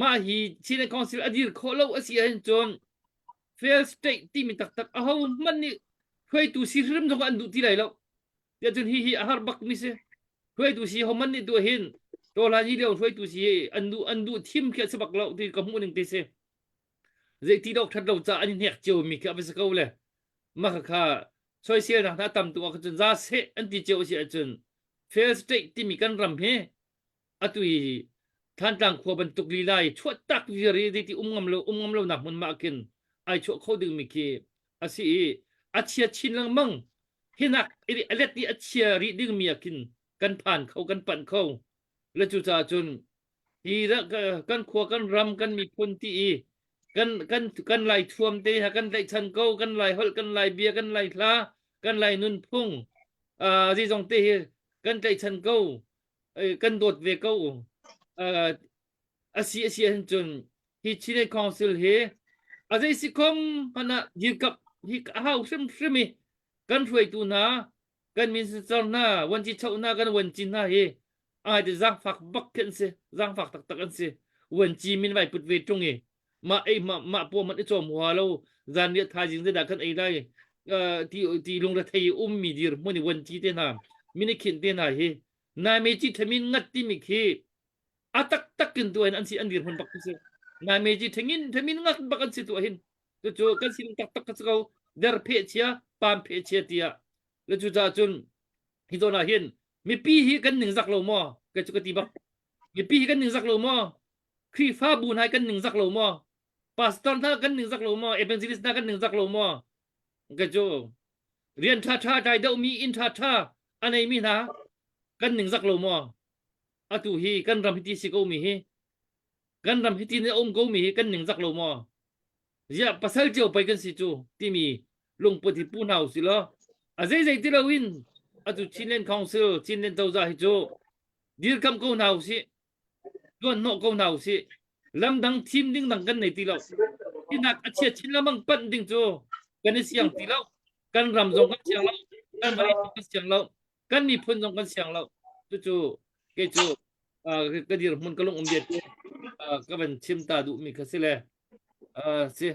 mah hi Chinland Council a dir khawh lo a si ahhin cun fail state timi taktak aho hmanh nih hruaitu si hrim zong an duh ti lai lo tiah cun hi hi a har bak mi si hruaitu si homan nih tuah hin tawhlan hi lio hruaitu si an duh an duh thim khi a si bak lo ti ka hmuh ning te si zei ti dok that lo ca an i hnek cio mi khi a va si ko le mah kha soiselnak hna tam tuk ah cun za seh an ti cio si ahcun fail state timi kan ram hi atu i. Thantlang khua bantuk lila i chuah tak viar i zeiti um ngam lo um ngam lo nak hmun ma khin ai chuah kho ding mi khi a si i a chia chin lengmang hinak a let i a chia rih ding mi ah khin kan phan kho kan panh kho le cu caah cun hi kan khua kan ram kan miphun ti i kan kan kan lai thuam te ha kan tlaihchan ko kan lai holh kan lai bia kan lai hla kan lai nunphung uh, zeizong te hi kan tlaihchan ko kan dawt ve ko uh, asi asi ahhin cun hi Chinland Council hi a zei si khom hmanh ah dirkap hi a hau hrimhrim i kan hruaitu hna kan minister hna vuanci choh hna kan vuanci hna hi ai te zaangfak bak khi an si zaangfak taktak an si vuanci min vai put ve ṭung i mah ei mah mah paw man i cawm hua lo zan riah thaizing zeidah kan ei lai ti ti lungrethei ummi dir hmun i vuanci te hna min i khinh te hna hi nai me ci thamin ngat timi khi a taktak in tuah in an si an dirhmun bak si nai me ci thengin thamin ngat bak an si tuah hin cucu kan sining taktak ka si ko der phe chia pam phe chia tiah le cu caah cun hi zawn ah hin mipi hi kan ningzak lo maw ka cu ka ti bak mipi hi kan ningzak lo maw Khrihfabu hna kan ningzak lo maw pastor hna kan ningzak lo maw evangelist hna kan ningzak lo maw ka cu rian ṭha ṭha ṭai deuh mi inn ṭha ṭha a nei mi hna kan ningzak lo maw atu hi kan ram hiti si ko mi hi kan ram hiti ne um ko mi hi kan ningzak lo maw ziah pasal cio pei kan si cu timi lungput hi pu hna usih law a zeizei ti loin atu Chinland Council Chinland cozah hi cu dirkam ko hna usih tuan hnawh ko hna usih lamdang thim ding dang kan nei ti lo hinak a chia chin lamang panh ding cu kan i siang ti lo kan ram zong kan siang lo kan vawlei kan siang lo kan miphun zong kan siang lo cucu kei cu ka dirhmun ka lung um bia te ka van chim ta duh mi kha si le si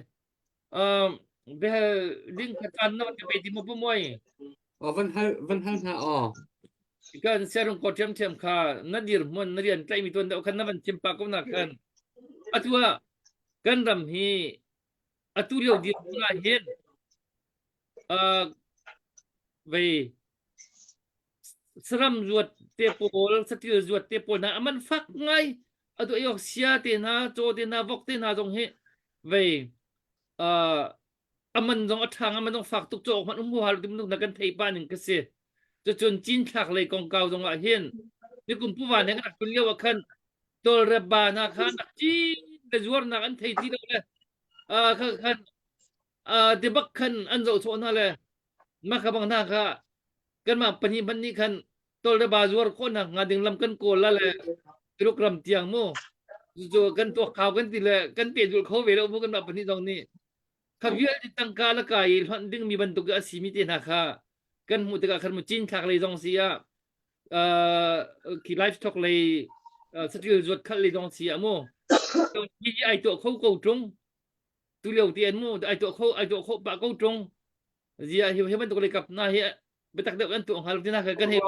behal ding kha caan na ka pe ti mo pumoi O van hal van hal hna aw. Kan serung ko thiam thiam kha na dirhmun na rian tlaih mi tuan deuh khan na van chim pa ko na khan atu ah kan ram hi atu lio dirhmun ah hin vei saram zuat te pawl satil zuat te pawl hna aman fak ngai atu ayok sia te hna caw te hna vok te hna zong hi vei aman zong a ṭhang aman zong fak tuk cawk hmanh um huha lo ti bantuk na kan thei pa ning ka si cucun cinthlak lei kongkau zong ah hin nikum puva ne kan rak tun lio ah khan tawlrep ba hna kha nak cin le zuarnak an thei ti lo le kha khan tibak khan an zoh chawh hna le mah kha bang hna kha kanmah pahnih hmanh nih khan tawlre ba zuar khawh nak hnga ding lam kan kawl la le Tuluk ram tiang mu cu kan tuak khau kan ti le kan pe dul kho ve lo mu kanmah pahnih zong nih kha vialte tangka la kai i hlonh ding mi bantuk a si mi te hna kha kan hmuh tikah khan mu cin thlak lei zong si ah khi livestock lei satil zuat khalh lei zong si ah mu hi ai tuah kho ko tung tu lio ti an mu ai tuah kho ai tuah kho pa ko tung zia hi hi bantuk lei kap na hi biatak deuh kan tuah hnga lo ti na kan hei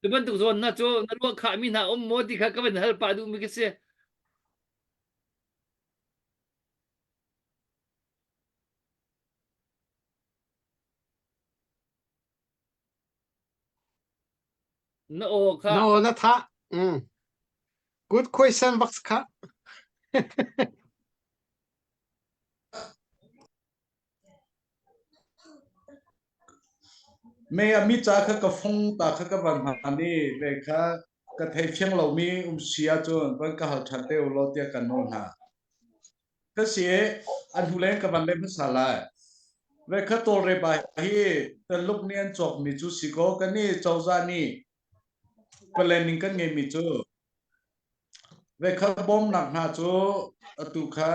tu bantuk zawn na cu na ruah khah mi hna um maw ti kha ka van hal pah duh mi ka si Na aw kha. Na aw na tha. Mm. Good question bak kha. Me a mi ca kha ka fung ta kha ka van hman i ve kha ka thei fiang lomi um si ahcun van ka hal ṭhan te u law tiah kan nawl hna. Ka si i a hnulei ka van leh hmasa lai. Ve kha tawlre ba hi Taluk nih an cawkmi cu si kaw kan i cozah nih planning kan ngeimi cu ve kha bawmnak hna cu atu kha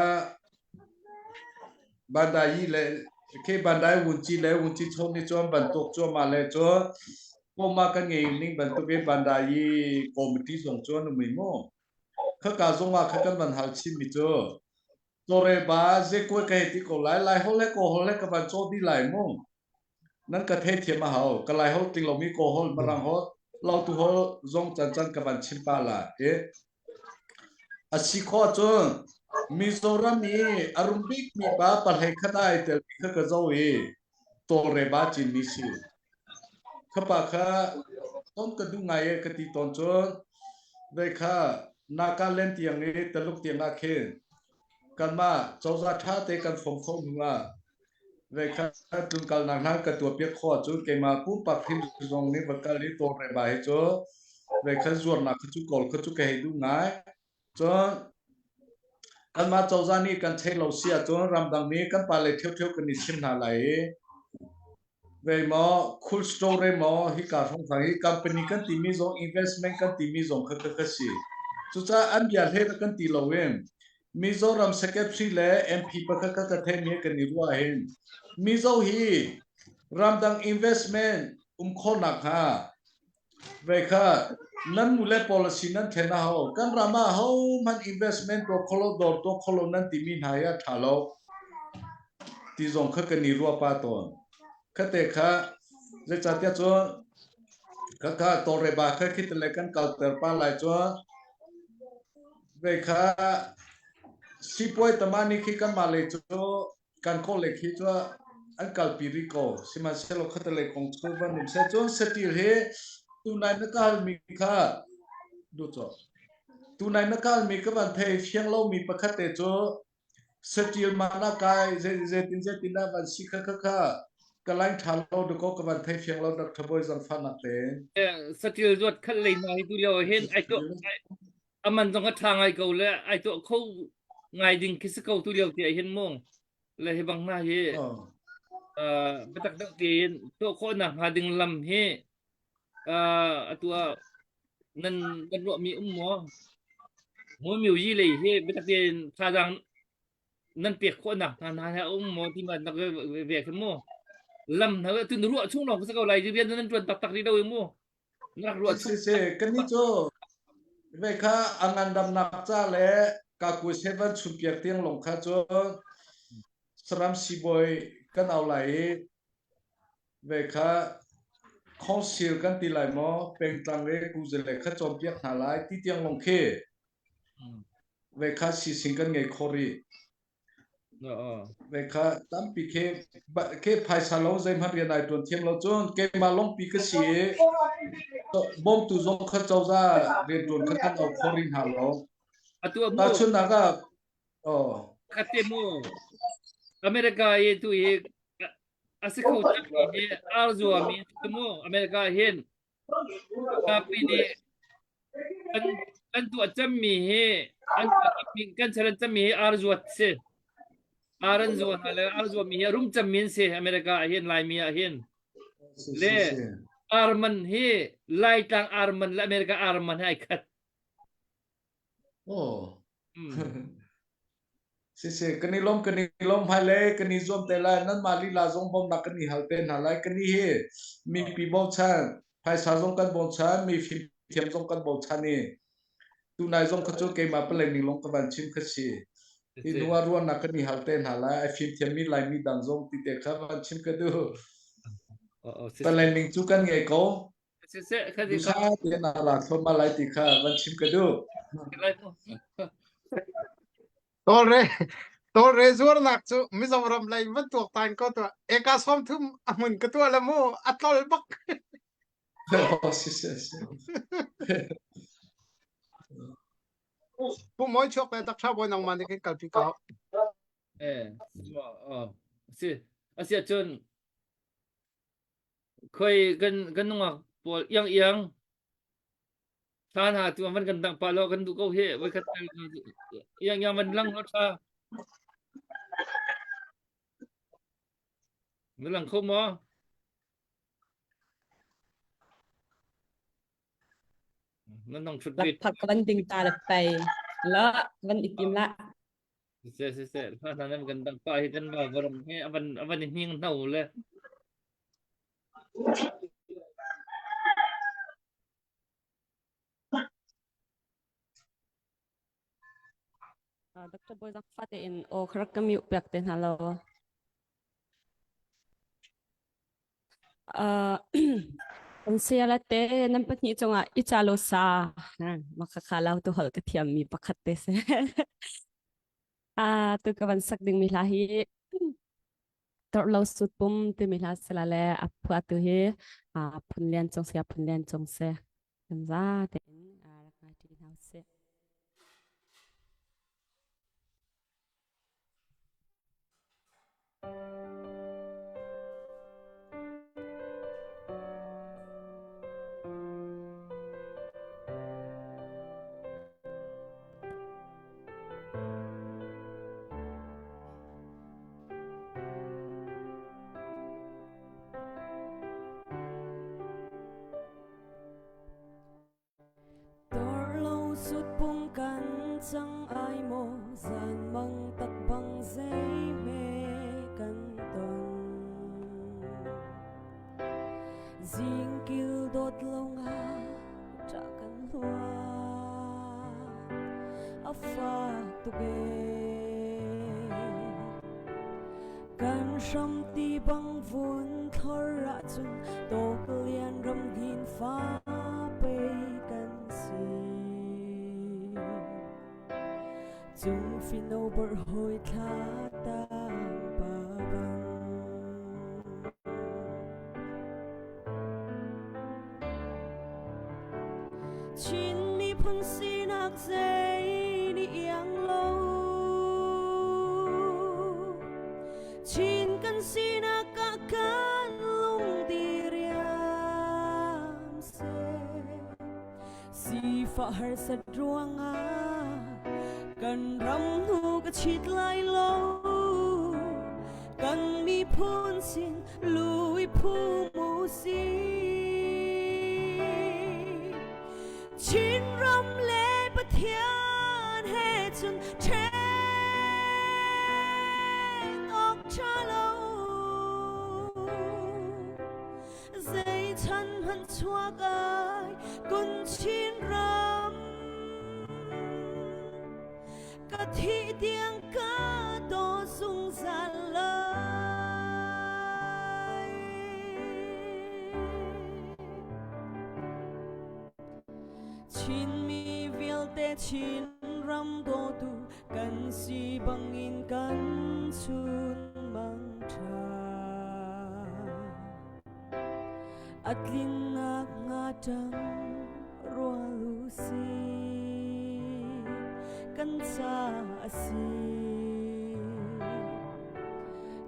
Bandai le khi Bandai Wunci le Wunci chom nih cun bantuk cuahmah le cu poma kan ngei ning bantuk i Bandai committee zong cu an um i mu. Khaka zong ah kha kan van hal chinmi cu tawlre ba zekuai ka hei ti ko lai lai holh he kaw holh he ka van caw dih lai mu. Nan ka theithiam a hau. Ka lai holh tling lomi kaw holh, Mirang holh, Lautu holh zong cancan ka van chim pah lai. I a si khawh ahcun Mizoram i a rum bikmi pa pahlei khat ah ai telmi kha ka zoh i tawlre ba cinmi si. Khapa kha ton ka duh ngai e ka ti tawn cun. Ve kha Nagaland tiang i Taluk tiang ah khin kanmah cozah ṭha te kan fom khawh hnu ah ve kha tlunkalnak hna ka tuahpiak khawh ahcun keimah pumpak hrim zong nih va kal i tawlreba hi cu ve kha zuarnak kha cu kawl kha cu ka hei duh ngai. Cun kanmah cozah nih kan theih lo si ahcun ramdang mi kan pale ṭheuṭheu kan i chim hna lai i Vei maw cool store maw hika hrawnghrang hi company kan timi zong investment kan timi zong kha kha si. Cucaah an bia hle kan ti lo in Mizoram secretary le MP pakhat kha ka theimi kan i ruah hin Mizo hi ramdang investment um khawhnak hnga Ve kha nan nu le policy nan thlen a hau. Kan ram ah hohmanh investment tuah kho lo, dawr tuah kho lo nan timi hna hi a ṭha lo ti zong kha kan i ruah pah tawn. Khate kha zeicahtiah cun khakha tawlreba kha khi tile kan kalter pah lai cun ve kha sipuai tama nih khi kanmah lei cu kan kawl le khi cu an kalpi rih ko sihmanhsehlaw khatalei kong cu van um seh cun saṭil hi tunai na kalmi kha duh tunai na kalmi ka van thei fiang lomi pakhat te cu saṭil man ah kai zeitin zeitin ah van si kha kha kha ka line ṭha lo dakaw ka van thei fiang lo Dr. Bawi zangfahnak tein saṭil zuat khat lei hna hi tu lio hin ai tuah aman zong a ṭha ngai ko le ai tuah kho ngai ding khi si ko tu lio ti ah hin mu le hi bang hna hi biatak deuh tein tuah khawhnak hnga ding lam hi atu ah nan nan ruahmi um maw Hmumiu yi lei hi biatak tein thazaang nan pek khawhnak hna hna hi a um maw ti ma nak ve khi mu lam hna tu ruah chung lawng si ko lai rian nan ṭuan taktak rih lo i mu na rak ruah chung Si si kan nih cu ve kha a ngandamnak ca le kakui seven chunpiak tiang lawng kha cu saram siibawi kan au lai i ve kha council kan ti lai maw pengtlang le kuzale kha cawnpiak hna lai ti tiang lawng khi ve kha sising kan ngei kho rih. Ve kha tampi khi ke phaisa lo zeihmanh rian ai tuan thiam lo cun keimah longpi ka si i bawmtu zong kha cozah riantuan kha kan au kho rih hna lo. Atu mu Tahchunhnak ah oh kate mu America i tu hi a si kho cangmi hi ar zuami mu America hin Mizapi nih kan kan tuah cemmi hi an kan challenge cemmi hi ar zuat si. Ar an zuat hna le ar zuatmi hi a rum cemmi an si America ah hin Laimi ah hin. Le ar man hi Laitlang ar man le America ar man hi ai khat. Oh. Siseh, kan i lawm, kan i lawm hmailei, kan i zuam te lai. Nanmah lila zong bawmhnak kan i hal te hna lai. Kan i hi mipi bochan, phaisa zong kan bochan, mi fimthiam zong kan bochan i tunai zong kha cu keimah palei ning lawng ka van chim kha si. Hi hnu ah ruahnak kan i hal te hna lai. Ai fimthiam mi Laimi dang zong ti te kha van chim ka duh. Palei ning cu kan ngei ko. Siseh, kha Dusa te na la thluahmah lai ti kha van chim ka duh. Tawlre tawlre zuarnak cu Mizoram lei van tuak tan ko tuah. Eka 30 a hmun ka tuah la mu a tlol bak. Oh, siseh, siseh. Pu Moi chuak le tak tha bawi nangmah nih kan kalpi ko. Eh, oh, si, asia cun Khoi kan kan nungak pawl iang iang thla hna tu van kan dang pa lo kan duh ko hi voi khat iang iang van lang lo tha na lang kho maw nan nong thut bit Lakphak van ding ta le pei la van itim la se se se hla hna nan kan dang pa hi kan va varam he avan avan i hning hno le Dr. Boy zang fate in o kharak ka mute piak te hna lo. Uh, kan saya te nan pahnih cungah i chalo sa makakha lau tu hol ka thiam mi pakhat te se. Ah tu ka van sak ding mi hla hi Torh sut pum timi hla sila le a phuahtu hi phun lian cung sia phun lian cung si. Kan za tein rak ngai ṭi hna. Torlo sutpung kan cang ai maw zan mang tak bang zei me kan ton Zingkil dawt lo nga ṭah kan hluan a fak tuk ee. Kan hram ti bang vun thlor ahcun tawk lian ram hnin fa pei kan si. Cung fino borh hawi thla tang pa bang. Chin miphun sinak zei nih iang lo. Chin kan sinak ah kan lung di riam seh. Sifah harsat ruangah kan ram hnu ka chit lai lo. Kan miphun sin lui phu mu si. Chin ram le Pathian he cun ṭhen awk ṭha lo. Zei chan hmanh chuak ai kun Chin ram ka thih tiang ka daw zungzal lai. Chinmi vialte Chin ram dawtu kan si bangin kan chun mang ṭha. A tlinnak nga ṭang rual u si kan ca a si.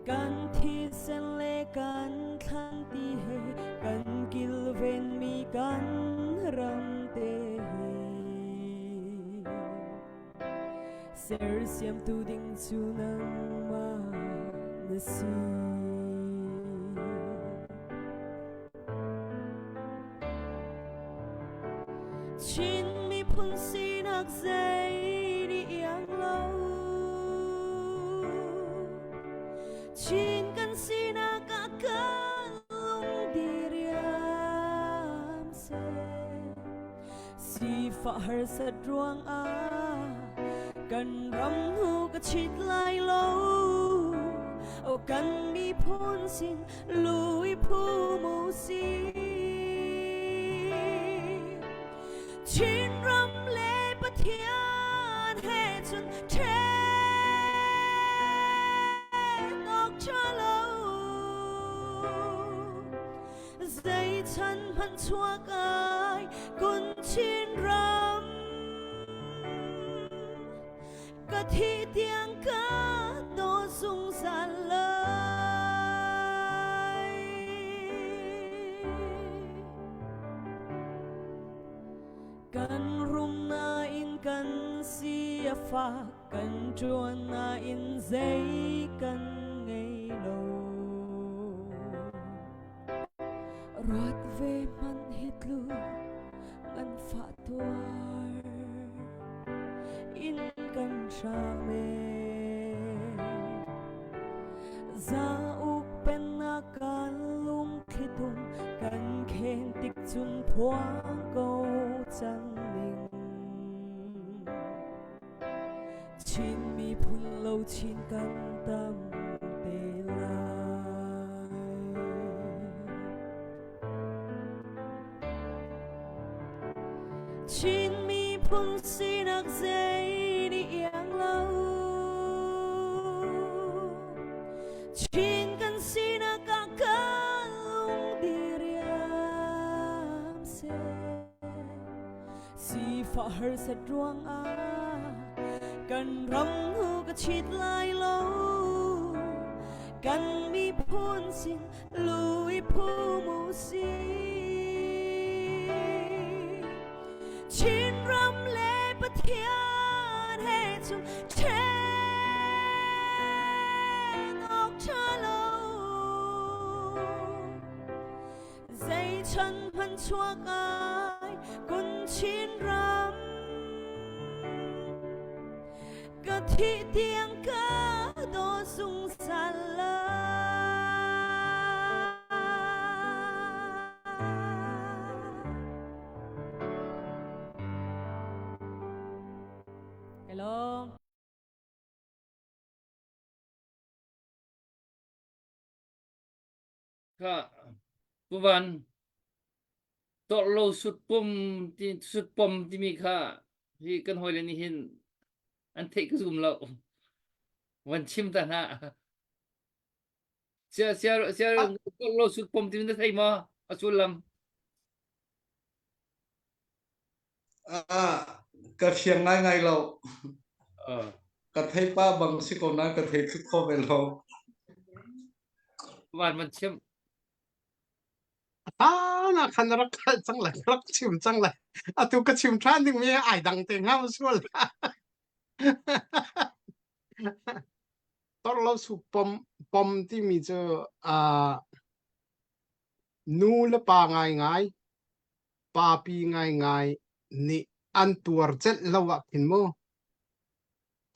Kan thisen le kan thlan ti he kan kilvenmi kan ram te hi. Sersiamtu ding cu nangmah na si. Chin miphun sinak zei nih iang lo. Chin kan sinak ah kan lung diriam seh. Sifah harsat ruangah kan ram hnu ka chit lai lo. O kan miphun sin lui phu mu si. Chin ram le Pathian he cun ṭhen awk ṭha lo. Zei chan hmanh chuak ai kun Chin ram ka thi tiang ka daw zungzal lai. Kan rum nain kan si a fak kan ṭuan nain zei kan ngei lo. Ruat ve hmanh hi tlu ngan fah tuar in kan hram e. Za uk pennak kan lungthlitum kan khen tik cun phuang ko cang ning. Chin miphun lo chin kan tam te lai. Chin miphun sinak zei nih iang lo. Chin kan sinak ah kan lung diriam seh. Sifah harsat ruangah kan ram hnu ka chit lai lo. Kan miphun sin lui phum u si. Chinram le Pathian he cun ṭhen awk ṭha lo. Zei chan hmanh chuak ai kun Chinram. Ka thih tiang ka daw zungzal lai. Hello. Kha Pu Van tawrh sutpum ti sutpom timi kha hi kan hawile nih hin an theih ka zum lo. Van chim ta hna. Sia sia sia tawrh lo sutpom timi na thei maw? A sullam. Ah, ka fiang ngaingai lo. Uh. Ka thei pa bang si ko na ka thei thuk kho ve lo. Van van chim. Ah, na khan rak kal cang lai, rak chim cang lai. Atu ka chim ṭhan ding mi ai dang te hnga ma sual. Tor lo su pom pom timi cu ah nu le pa ngaingai papi ngaingai nih an tuar celh lo ah khin mu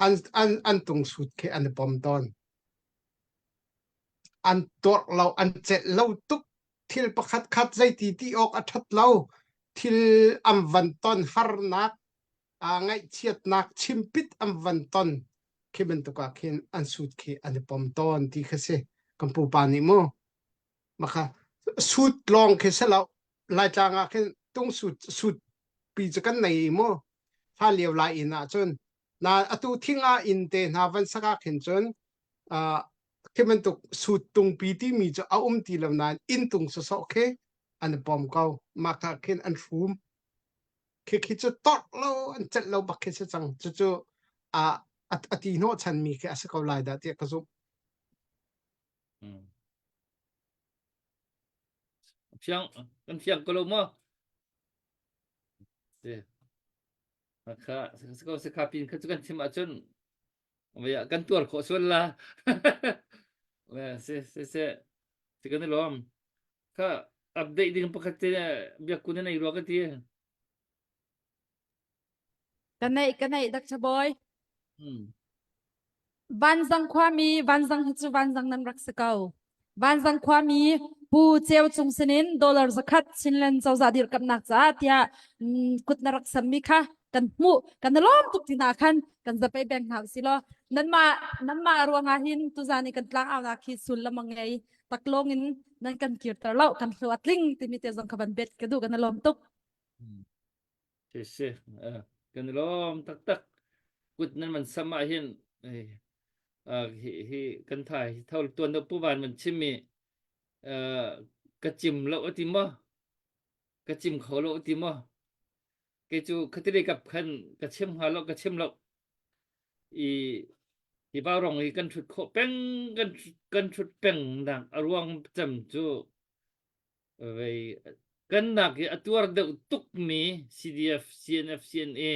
an an an tungsut khi an i pom tawn. An tuarh lo, an celh lo tuk. Thil pakhat khat zeiti ti awk a ṭhat lo. Thil an van ton harnak, aa ngaihchiatnak chimpit an van ton khi bantuk ah khin an sut khi an i pom tawn ti kha si. Kan pupa nih mu. Makha sut lawng khi si lo. Laitlang ah khin tung sut sut pi cu kan nei mu. Hlan lio lai inn ah cun na atu thing ah inn te hna van sak ah khin cun uh, khi bantuk sut tungpi timi cu a um ti lo nain inn tung sawsawh khi an i pom ko. Mah kha khin an hrum. Khi khi cu torh lo an celh lo bak khi si cang. Cucu a a ti hnawh chanmi khi a si ko lai dah tiah ka zumh. Hmm. Fiang kan fiang ko lo maw? Si. Kha ko si kha pin kha cu kan chim ahcun kan tuar khawh sual la. Si si si. Si kan i lawm. Kha update ding pakhat te biakun in ei rua ka ti. Ka neih ka neih dak boy. Hmm. Vanzang khuami Vanzang hi cu Vanzang nan rak si ko. Vanzang khuami Pu Ceu Cung sinin dollar zakhat Chinland cozah dirkamnak caah tiah mm, kut na rak sammi kha kan hmuh kan i lawm tuk ti hna khan kan zapei beng hna usih law nanmah nanmah ruangah hin tuzan i kan tlang aunak hi sullam a ngei taklawng in nan kan kirter lo kan hlu a tling timi te zong kha van bet ka duh kan i lawm tuk. Hmm. Si si, kan i lawm taktak. Kut nan man sam ah hin hi hi kan tha hi tho tuan do pu van man chim mi ka chim lo ati mo ka chim kho lo ati mo ke chu khatile kap khan ka chim hnga lo ka chim lo i hi ba rong hi kan thut kho peng kan kan thut peng nak aruang cam chu Vei kan nak i a tuar deuh tukmi CDF, CNF, CNA,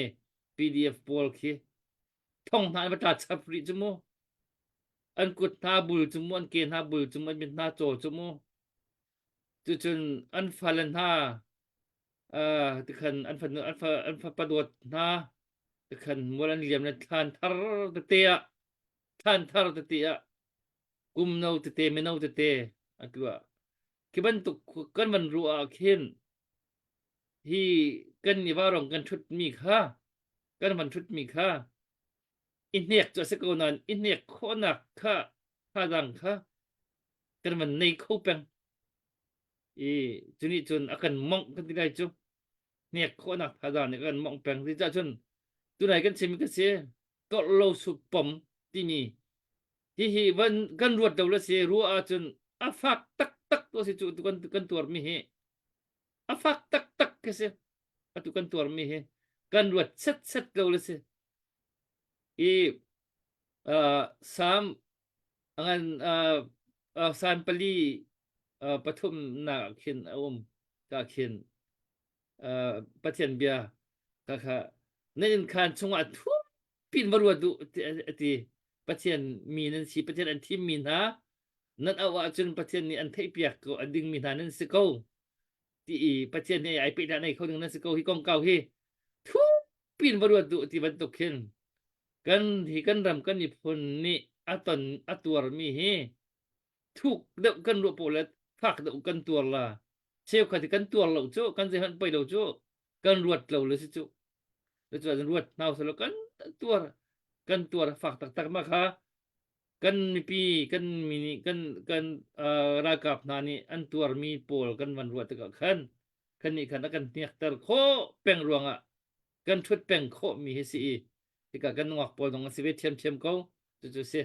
PDF pawl khi thong hna an va tla chap rih cu mu. An kut hna bul cu mu, an ke hna bul cu mu, an mit hna caw cu mu. Cucun an fale hna uh, tikhan an fanu an fa an fapa dawt hna tikhan mual an liam le thlan thar tete ah thlan thar tete ah kum no tete mino tete an tuah Khi bantuk kan van ruah ah khin hi kan ni varong kan ṭhutmi kha kan van ṭhutmi kha i hnek cu a si ko nain i hnek khawhnak kha thazaang kha kan van nei kho peng i cunih cun a kan mongh kan ti lai cu hnek khawhnak thazaang nih a kan mongh peng cucaah cun tunai kan chimmi ka si tawlh lo sup pom timi Hihi van kan ruat lo le si ruah ahcun a fak taktak to si cu tu kan kan tuarmi hi a fak taktak khi si atu kan tuarmi hi kan ruat set set lo le si i uh, Sam angan uh, San pali pathumnak khin a um ka khin Pathian bia kha kha nan inn khaan chungah thu pin va ruat duh a ti. Pathian mi nan si, Pathian an thim mi hna nan auh ahcun Pathian nih an theihpiak ko a ding mi hna nan si ko ti i Pathian nih ai pehdah nei kho ding nan si ko hi kongkau hi thu pin va ruat duh ti bantuk khin kan hi kan ram kan miphun nih a ton a tuarmi hi thuk deuh kan ruah paoh le fak deuh kan tuar la cheukhat hi kan tuar lo cu kan zeihmanh poi lo cu kan ruat lo le si cu cu ruat hna usih kan tuar kan tuar fak taktak ma kha kan mipi kan mi nih kan kan ralkap hna nih an tuarmi pawl kan van ruah tikah khan kan nih khan a kan hniakter khawh peng ruangah kan ṭhut peng khawhmi hi si i hika kan nungak pawl zong an si ve ṭhiamṭhiam ko cucu si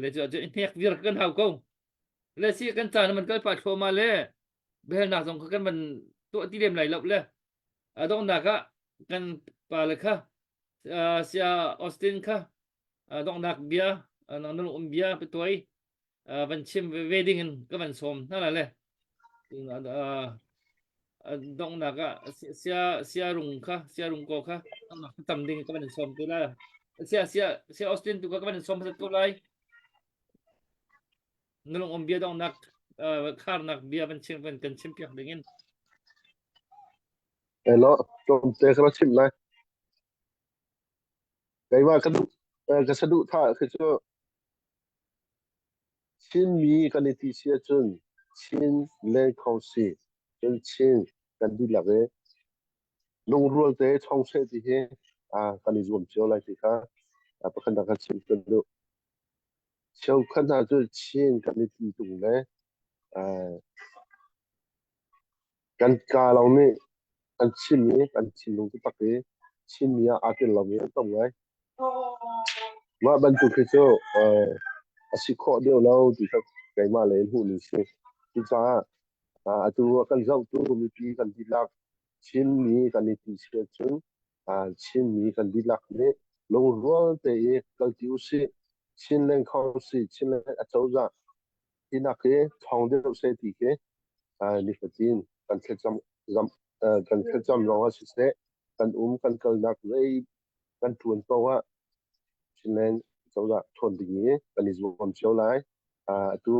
le cu ahcun i hnek viar kan hau ko le si kan caan man kal pah thluahmah le biahalnak zong kha kan van tuah ti lem lai lo le a donghnak ah kan pa le kha sia Austin kha donghnak bia nang nan um bia patuai van chim ve ding in ka van sawm hna la le donghnak ah sia sia rung kha sia rung ko kha tam ding ka van sawm te la sia sia sia Austin tu ka van sawm sat ko lai nulung om bia donghnak kharnak bia van chim van kan chim piak ding in Hello, tlawmte ka ra chim lai. Keimah ka duh ka saduhthah khi cu Chinmi kan i ti si ahcun Chin lengkho si cun Chin kan dihlak i lungrual te chong seh ti hi kan i zuam cio lai ti kha pakhatnak ka chim ka duh. Cheukhat hna cu Chin kan i ti tung le Kan kaa lawng nih an chim i kan thinlung taktak i Chinmi ah aa tel lomi an tam ngai. Mah bantuk hi cu a si khawh deuh lo ti kha keimah lei in hmuhmi si. Cucaah atu a kan zohtu mipi kan dihlak Chinmi kan i ti si ahcun Chinmi kan dihlak nih lungrual te i kalti usih. Chinland Council, Chinland acozah Hinak hi ṭhawng deuh seh ti khi nifatin kan thlacam kan thlacam lawng ah siseh kan um kan kalnak zei kan ṭuan paoh ah Chinland cozah ṭhawn ding hi kan i zuam cio lai. Atu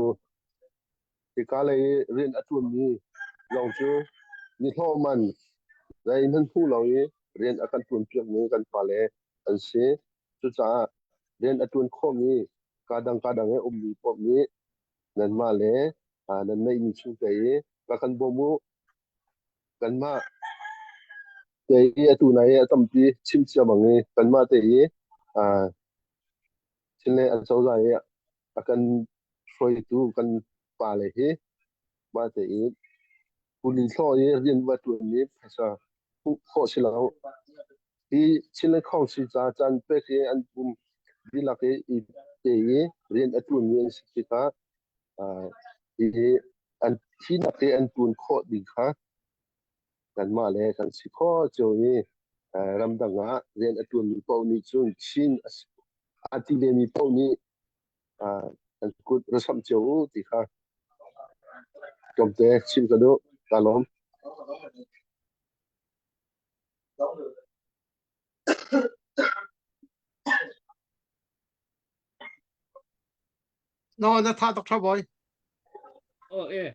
hika lei i rian a ṭuanmi zong cu nihlawh man zeihmanh hmu lo i rian a kan ṭuanpiakmi kan pale an si. Cucaah rian a ṭuan khawhmi Kaa dang i ummi paoh nih nanmah le nan neihmi chungte i rak kan bawm u. Kanmah te i atu nai i a tampi chim cia bang i kanmah te i Chinland acozah i a kan hruaitu kan pale hi mah te i kuli hlawh i rian va ṭuan i phaisa hmuh khawh si lo. Hi Chinland Council ca caan pek i an pum dihlak i i pe i rian a ṭuanmi an si tikah hi an thinak i an ṭuan khawh ding kha kanmah le kan si khawh cio i ramdang ah rian a ṭuanmi paoh nih cun Chin a ti vemi paoh nih an kut ra samh cio u ti kha tlawmte chim ka duh. Ka lawm. No, na tha tuk tha boy. Oh eh.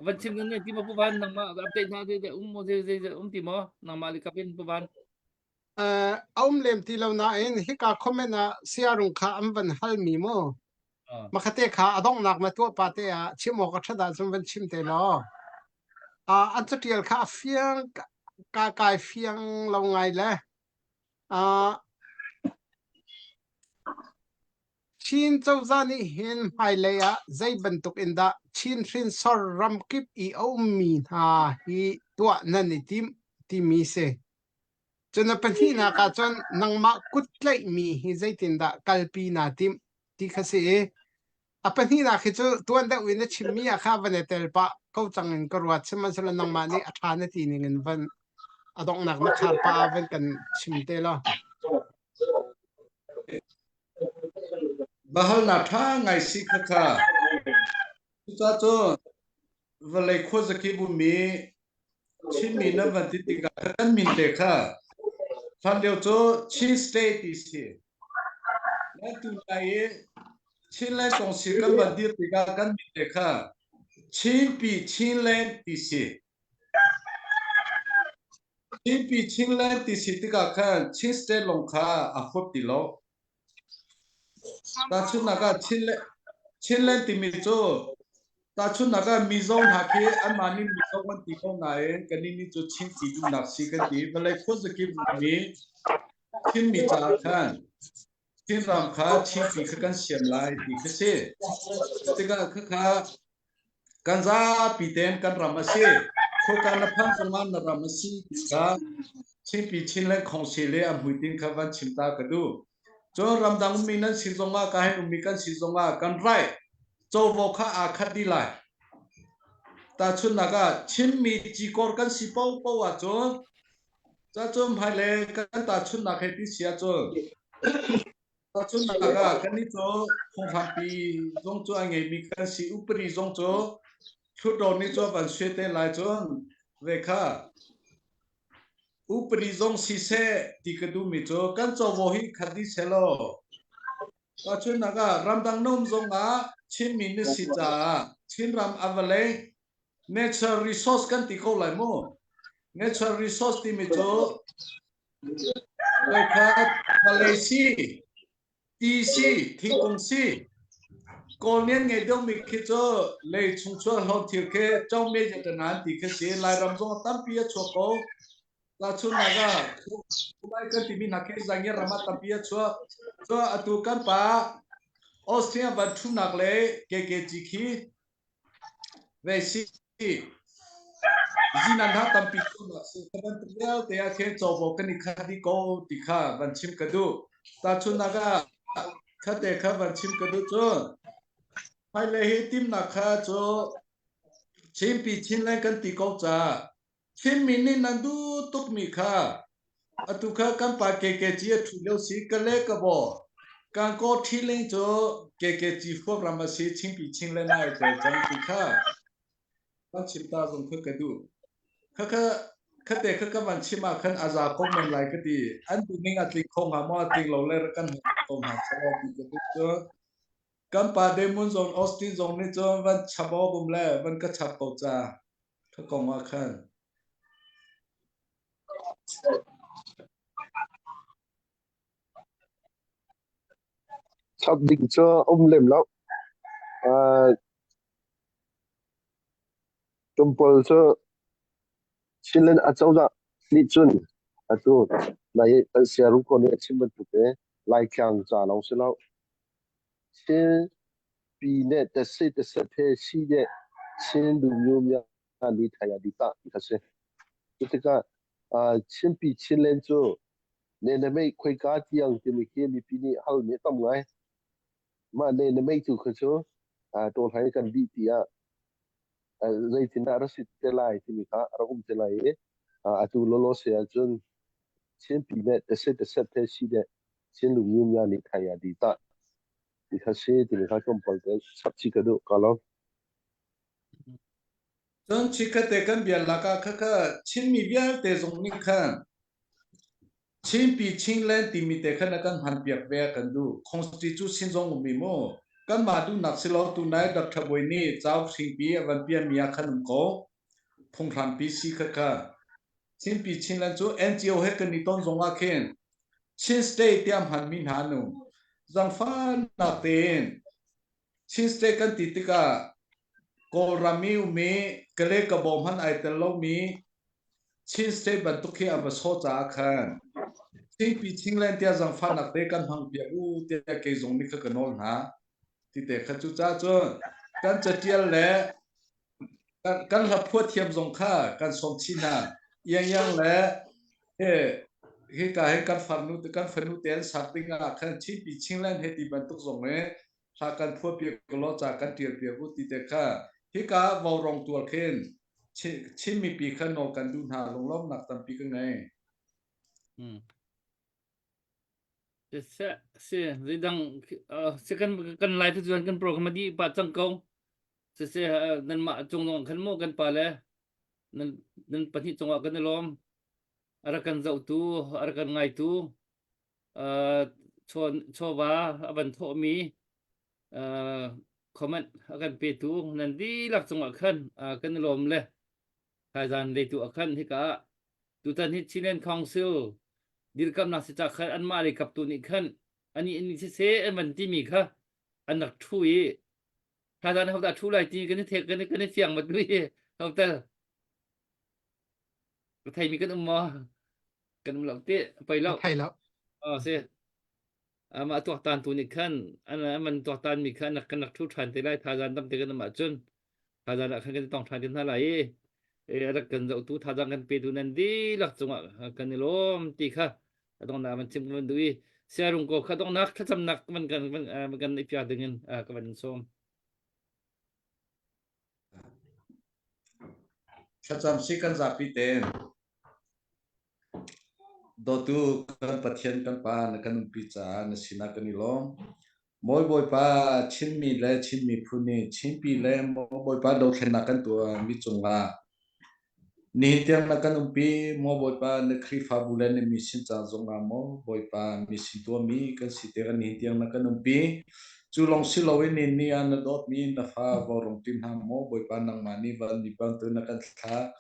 Van chim nan ti ma pu van nangmah update na de um mo ze ze um ti mo nangmah li kapin pu van. Uh, aum lem ti lo nain hika comment ah siarung kha an van hal mi mu. Makhate kha adongnak na tuah pa te ah chim awk a ṭhat ahcun van chim te law. Uh, an catial kha a fiang ka kai fiang lo ngai le. Uh, Chin cozah nih hin hmailei ah zei bantuk in dah Chin hrinsor ramkip i a ummi hna hi tuah nan i timh timi si. Cun a pahnihnak ah cun nangmah kut tlaihmi hi zeitindah kalpi naa timh ti kha si i a pahnihnak hi cu tuan deuh in na chimmi ah kha van i tel pah ko cang in ka ruat sihmanhsehlaw nangmah nih a ṭha na ti ning in van a donghnak na khar pah ah van kan chim te law. Bahalnak ṭha ngai si kha kha. Cucaah cun vawlei khuazakip ummi Chinmi nan van ti tikah kan min te kha hlan lio cu Chin State ti si. Nan tu lai i Chinland Kongsi kan van dir tikah kan min te kha Chinpi Chinland ti si. Chinpi Chinland ti si tikah khan Chin State lawng kha a huap ti lo. Tahchunhnak ah Chinland timi cu tahchunhnak ah Mizo hna khi anmah nih Mizo an ti ko nain kannih nih cu Chin ti duhnak si kan ti. Vawlei khuazakip mi Chinmi caah khan Chinram kha Chinpi kha kan siam lai ti kha si. Tikah khakha Kan zapi tein kan ram a si. Khoika na phanh zongah na ram a si ti kha Chinpi Chinland Khongsi le a hmuitinh kha van chim ta ka duh. Cun ramdang ummi nan si zongah ka hen ummi kan si zongah kan right covo kha aa khat dih lai. Tahchunhnak ah Chinmi cikawr kan si paohpaoh ahcun cacun hmailei kan tahchunhnak hei ti si ahcun Tahchunhnak ah kannih cu phunghrampi zong cu a ngeimi kan si. Upadi zong cu Hluttaw nih cu a van suai te lai cun ve kha upadi zong siseh ti ka duhmi cu kan covo hi khat dih sehlaw tahchunhnak ah ramdang na um zong ah Chinmi na si caah Chinram a vawlei natural resource kan ti ko lai mu. Natural resource timi cu Voikhat vawlei si, ti si, thingkung si, Kawl nih an ngeih deuhmi khi cu lei chung chuak hlawm thil khi Chongmei nan ti khi si. Lairam zong tampi a chuak ko. Tahchunhnak ah Lai kan timi hna khi Zangiar ram ah tampi a chuak. Cu atu kan pa Austria van ṭhunak le KKG khi Ve si. Zinan hna tampi chuahnak si. Ka bantuk vialte ah khin covo kan i khat dih ko ti kha van chim ka duh. Tahchunhnak ah khate kha van chim ka duh cu hmailei hi timnak kha cu Chinpi Chinland kan ti ko caah Chinmi nih nan duh tukmi kha atu kha kan pa KKG a ṭhu lio si ka le ka baw Kankaw ṭhiling cu KKG huap ram a si Chingpi Chinland ah ai tel cang ti kha kan chim ta zong kha ka duh. Khakha khate kha ka van chim ah khan a za ko men lai ka ti. An duhning a tling kho hnga maw a tling lo le kan hmu ko hnga selaw ti ka duh cu. Kan pa Damon zong Austin zong nih cun van chap awk um le van ka chap ko ca. Kha kong ah khan. Chap ding cu um lem lo. Uh, Tumpol cu Chinland acozah nih cun atu nai kan siarung ko nih a chim bantuk te Laitlang ca lawng si lo. Chin pi ne tese tese phe si ne Chin lu myo mya ni thaya di ta ti kha si. Cu tikah uh, Chinpi Chinland cu ne na mei khoika tiang timi khi mipi nih hal mi tam ngai. Mah ne na mei tu kha cu uh, tawlhai kan dih ti ah zeitindah ra si te lai timi kha a rak um te lai i atu lawlaw se ahcun Chinpi le tese tese the si le Chin lungnyum ya nih thai ya di ta ti kha si timi kha tlawmpal te chap chi ka duh ka lo. Cun chikkhatte kan bia lakah khakha Chinmi vialte zong nih khan Chinpi Chinland timi te khan a kan hmanpiak ve a kan duh. Constitution zong ummi mu. Kanmah duhnak si lo tunai Dr. Bawi nih cauk hringpi a van pianmi ah khan um ko. Phunghrampi si khakha. Chinpi Chinland cu NGO he kan i ton zong ah khin Chin State tiah hmanmi hna an um. Zangfahnak tein Chin State kan ti tikah Kawlram i ummi Kale Kabaw hmanh ai tel lomi Chin State bantuk khi a va sawh caah khan Chinpi Chinland tiah zangfahnak te kan hmang piak u tiah kei zong nih kha ka nawl hna. Ti te kha cu caah cun kan catial le kan, kan hla phuah thiam zong kha kan sawm chih hna. Iang iang le he hika he kan farnu kan fanu te an sak ding ah khan Chinpi Chinland he ti bantuk zong he hla kan phuah piak law ca kan tial piak u ti te kha hika vaurawng tual khin Chin mipi kha nawl kan duh hna lunglawmnak tampi ka ngei. Hmm. Se si zeidang si kan kan live cuan kan program a dih pah cang ko. Siseh nanmah cung zong khan maw kan pale nan nan pahnih cungah kan i lawm. A rak kan zohtu, a rak kan ngaitu, uh, chawva a van thawhmi uh, comment a kan petu nan dihlak cungah khan uh, kan i lawm le thaizan leitu ah khan hika ah tutan hi Chinland Council dirkamnak si ca khan anmah lei kaptu nih khan ani ani siseh an van timi kha an rak ṭhu i thaizan ho dah ṭhu lai ti kan i thek kan i kan i fiang mat lui hotel ka theimi kan um maw kan um lo ti pei lo thei lo oh si amah tuaktan tu nih khan an man tuaktan mi khan kan rak ṭhu ṭhan te lai thazan tam te kan um ahcun thazan ah khan kan tong ṭhan te hna lai i e rak kan zohtu thazang kan petu nan dihlak cungah kan i lawm ti kha a donghnak van chim kan duh i siarung ko kha donghnak thlacamnak van kan van kan i piak dingin ka van in sawm. Thlacam si kan zapi tein dawtu kan Pathian kan Pa na kan umpi caah na sinah kan i lawm. Mawi Bawipa Chinmi le Chin miphun nih Chinpi le Mawi Bawipa dothlennak kan tuahmi cungah Nihin tiang na kan umpi, maw Bawipa, na Khrihfabu le na mission ca zongah maw Bawipa mission tuahmi kan si tikah nihin tiang na kan umpi. Cu lawng si loin nihin ni ah na dawtmi na fa vaurawng ṭim hna maw Bawipa nangmah nih van mi bantu na kan thlah.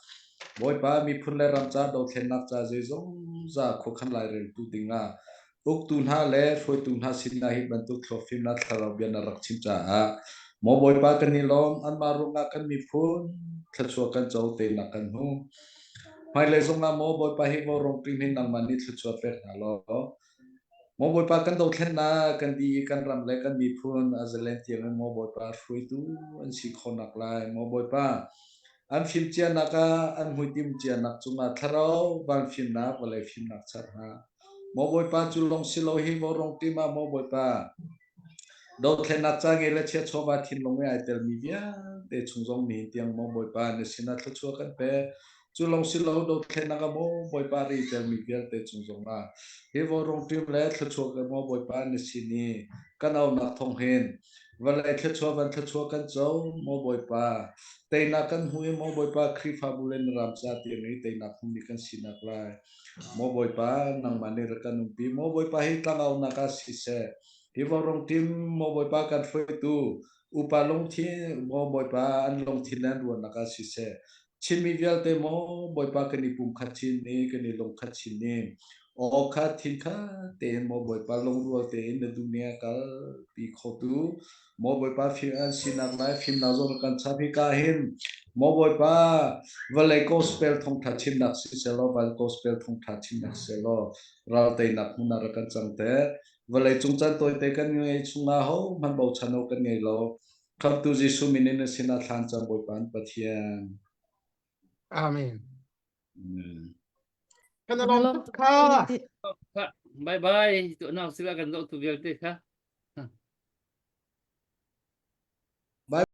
Bawipa miphun le ram ca dothlennak ca zeizong za khuakhan laireltu dingah Uktu hna le hruaitu hna sinah hi bantuk thluakfimnak thlarau bia na rak chim caah maw Bawipa kan i lawm anmah ruangah kan miphun thluachuah kan co tenak kan hmu. Hmailei zongah maw Bawipa hi vaurawng ṭim hin nangmah nih thluachuah pek hna law maw Bawipa kan dothlennak kan di i kan ram le kan miphun a zalen tiang in maw Bawipa hruaitu an si khawhnak lai maw Bawipa an fimcianak ah an hmuitim cianak cungah thlarau van fimnak vawlei fimnak chap hna. Maw Bawipa cu lawng si lo hi vaurawng tim ah maw Bawipa dothlennak ca nge le chia chawva thinlung i ai telmi vialte chung zong nihin tiang maw Bawipa na sinah thluachuah kan pek. Cu lawng si lo dothlennak ah maw Bawipa ri telmi vialte chung zong ah hi vaurawng tim le thluachuah kan maw Bawipa na sin i kan aunak thawng hin vawlei thluachuah van thluachuah kan co maw Bawipa teinak kan hmu i maw Bawipa Khrihfabu le na ram ca tiang i teinak hmumi kan sinak lai. Maw Bawipa, nangmah nih rak kan umpi. Maw Bawipa hi tlangaunak ah siseh, hi vaurawng ṭim, Maw Bawipa kan hruaitu, upa lungthin, Maw Bawipa an lungthin le an ruahnak ah siseh, Chinmi vialte maw Bawipa kan i pumkhat chin i kan i lungkhat chin i aw khat thin khat tein maw Bawipa lungrual tein na duhning a kalpi khotu Maw Bawipa fim an sinak lai fimnak zong kan chap hi ka hin Maw Bawipa vawlei gospel thawngtha chimnak siselaw van gospel thawngtha chimnak siselaw ral teinak hmun ah rak kan cang te vawlei cung caan tawite kan ngei chungah ho hmanh bochan awk kan ngei lo Khamhtu Jesuh min in na sinah thlan cang Bawipa an Pathian Amen. Amen. Kan i lawm tuk kha. Bye bye. Tu nau sila kan zoh tu vialte kha.